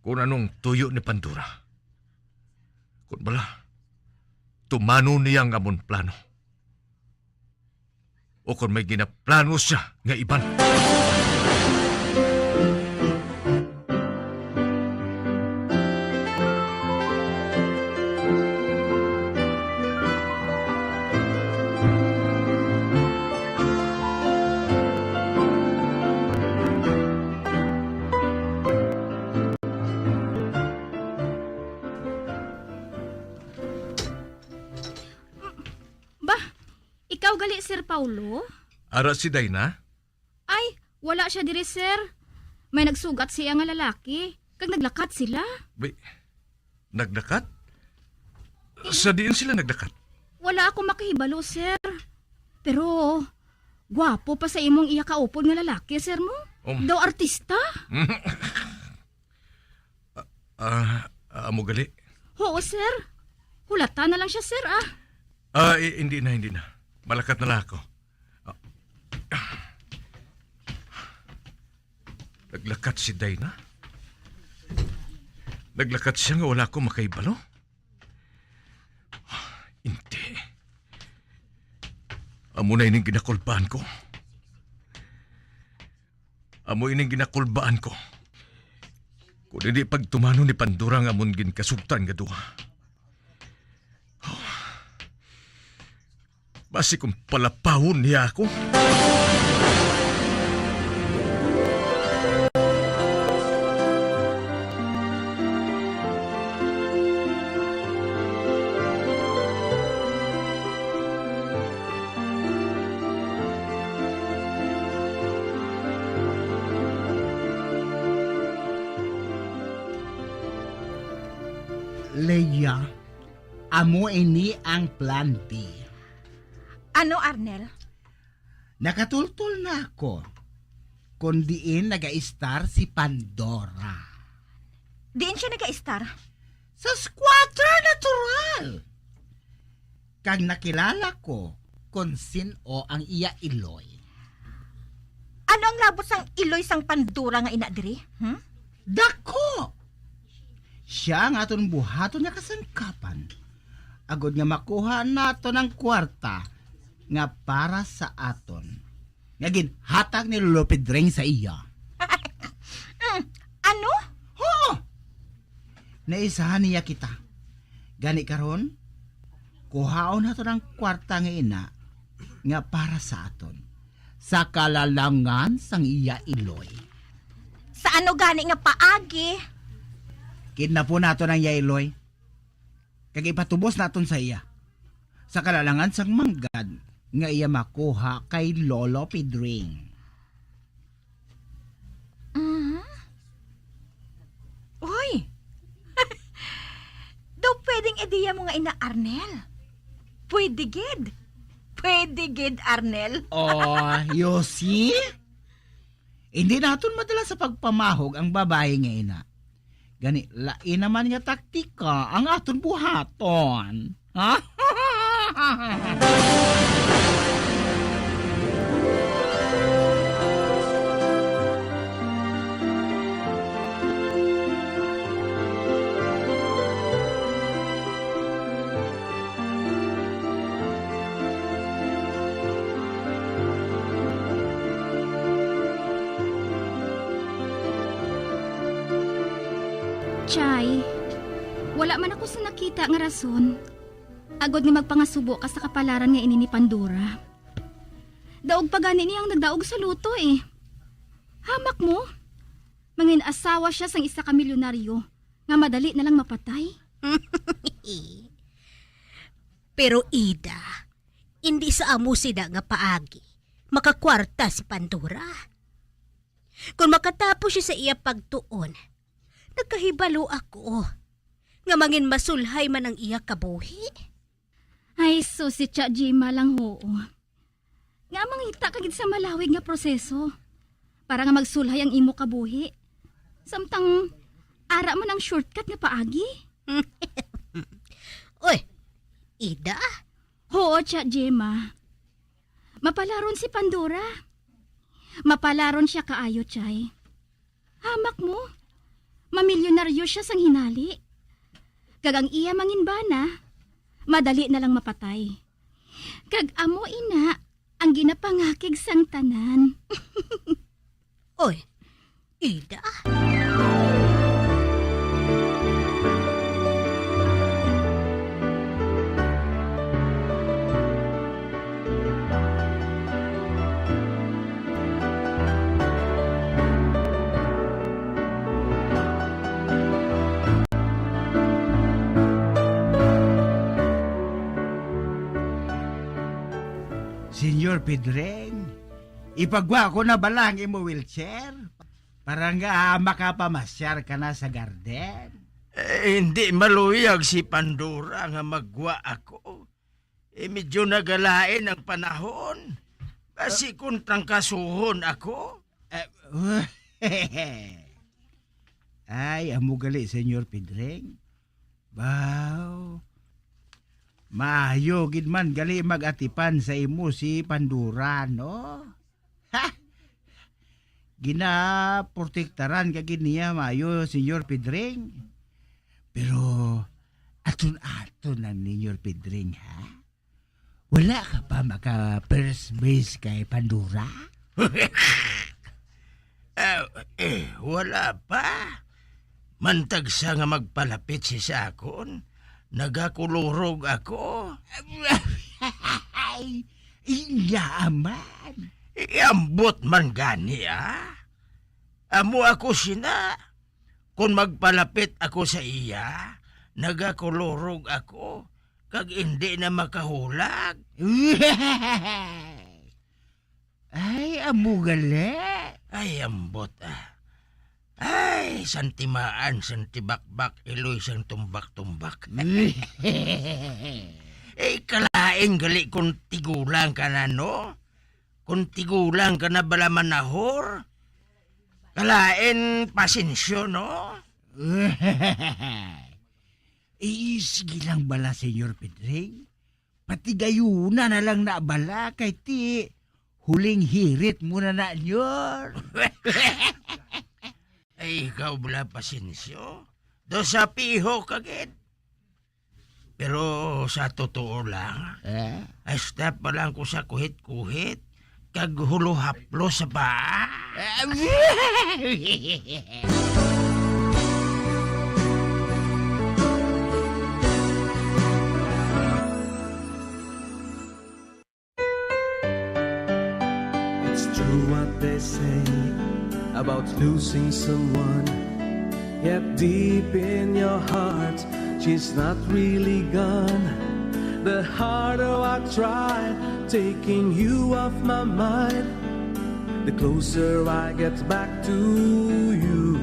kung anong tuyo ni Pandora. Kung bala, tumano niya ang amon plano. O kung may ginaplano siya nga iban. Ba, ikaw gali, Sir Paulo? Ara si Dina? Ay, wala siya diri, sir. May nagsugat siya nga lalaki, kag naglakat sila. Bi-, naglakat? Sa diin sila naglakat? Wala ako makahibalo, sir. Pero, gwapo pa sa imong iya kaupod nga lalaki, sir mo. Um. Daw artista? Ah, ah, amo gali? Oo, sir. Hulata na lang siya, sir, ah. Ah, i-, hindi na, hindi na. Malakat na lang ako. Ah. Naglakat si Dina? Naglakat siya nga wala ko makahibalo? Hindi. Amo na ining ginakulbaan ko. Amo ining ginakulbaan ko. Kung hindi pagtumanon ni Pandora ang amon ginkasugtan nga duha. Basi kung palapawon niya ako. Leia, amo ini ang plan B. Ano, Arnel? Nakatultol na ako kon diin nagaistar si Pandora. Diin siya nagaistar? Sa squatter, natural. Kag nakilala ko kon sin-o ang iya iloy. Ano ang labot sang iloy sang Pandora nga ina diri? Hmm? Dako! Sia ang aton buhaton nga kasangkapan, agod nga makuha naton ang kuwarta nga para sa aton, nga ginhatag ni Lolo Pedring sa iya. Mm, ano? Oo! Naisahan niya kita. Gani karon, kuhaon naton ang kwarta nga ina nga para sa aton, sa kalalangan sang iya iloy. Sa ano gani nga paagi? Kidnapon naton ang iya iloy, kag ipatubos naton sa iya, sa kalalangan sang manggad nga iya makuha kay Lolo Pedring. Mhm. Uy! Daw pwedeng ideya mo nga ina, Arnel. Pwede gid. Pwede gid, Arnel. Oh, you see? Hindi naton madala sa pagpamahog ang babayi nga ina. Gani, lain naman nga taktika ang aton buhaton. Ha? Chay, wala man ako sa nakita nga rason agod nga magpangasubo ka sa kapalaran nga ini ni Pandora. Daog pa gani niya ang nagdaog sa luto, eh. Hamak mo, mangin-asawa siya sang isa ka milyonaryo nga madali na lang mapatay. Pero Ida, indi sa amo sina nga paagi makakwarta si Pandora. Kon makatapos siya sa iya pagtuon, nagkahibalo ako nga mangin masulhay man ang iya kabuhi. Ay, sus, si Tia Jima lang, hoo. Nga mangita ka gid sa malawig nga proseso para nga magsulhay ang imo kabuhi. Samtang ara man ang shortcut nga paagi. Oy, Ida? Hoo, Tia Jima. Mapalaron si Pandora. Mapalaron siya kaayo, Chay. Hamak mo, mamilyonaryo siya sang hinali. Kag ang iya manginbana, madali na lang mapatay. Kag amo ina ang ginapangakig sang tanan. Oy, Ida? Senyor Pedring, ipagwa ko na bala ang imo wheelchair para nga makapamasyar ka na sa garden? Eh, hindi maluyag si Pandora nga magwa ako. Eh, medyo nagalain ang panahon. Basi kung trangkasuhon ako. Eh, ay, amo gali, Senyor Pedring. Baw, maayo gid man gali mag-atipan sa imo si Pandora, no? Ha? Ginaprotektaran ka gid niya maayo, Senyor Pedring. Pero aton-aton lang, Senyor Pedring, ha? Wala ka pa maka-first base kay Pandora? Ah, eh, wala pa. Mantag sa nga magpalapit si sa akon, nagakulurog ako. Ay, iya man. Iambot man gani, ah. Amo ako sina. Kon magpalapit ako sa iya, nagakulurog ako, kag indi na makahulag. Ay, amo gali. Ay, ambot, ah. Ay, sang timaan, sang tibakbak, iloy sang tumbak-tumbak. Eh, kalain gali kung tigulang ka na, no? Kung tigulang ka na bala manahor, kalain pasensyo, no? Eh, sige lang bala, Senyor Pedring. Patigayuna na lang na bala, kay ti huling hirit mo na na, Nyor. Ay, ikaw bala, pasensyo. Do sa piho ka gid. Pero sa totoo lang, Eh? hasta pa lang ko sa kuhit-kuhit, kag huluhaplos pa. It's true what they say about losing someone. Yet deep in your heart, she's not really gone. The harder I try taking you off my mind, the closer I get back to you.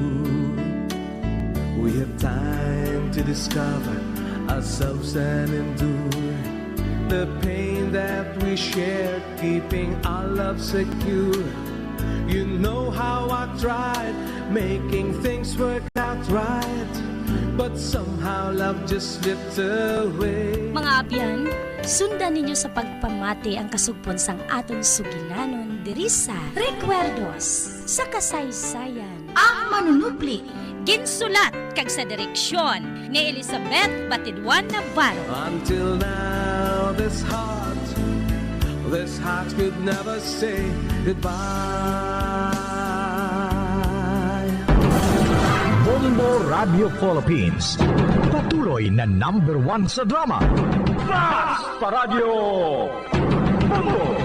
We have time to discover ourselves and endure the pain that we shared, keeping our love secure. You know how I tried making things work out right, but somehow love just slipped away. Mga abyan, sundan ninyo sa pagpamati ang kasugpon sang aton sugilanon diri sa Recuerdos sa Kasaysayan. Ang Manunupli. Ginsulat kag sa direksyon ni Elizabeth Batidwan Navarro. Until now, this heart, this heart could never say goodbye. Bombo Radio Philippines, patuloy na number one sa drama. Basta Radyo Bombo!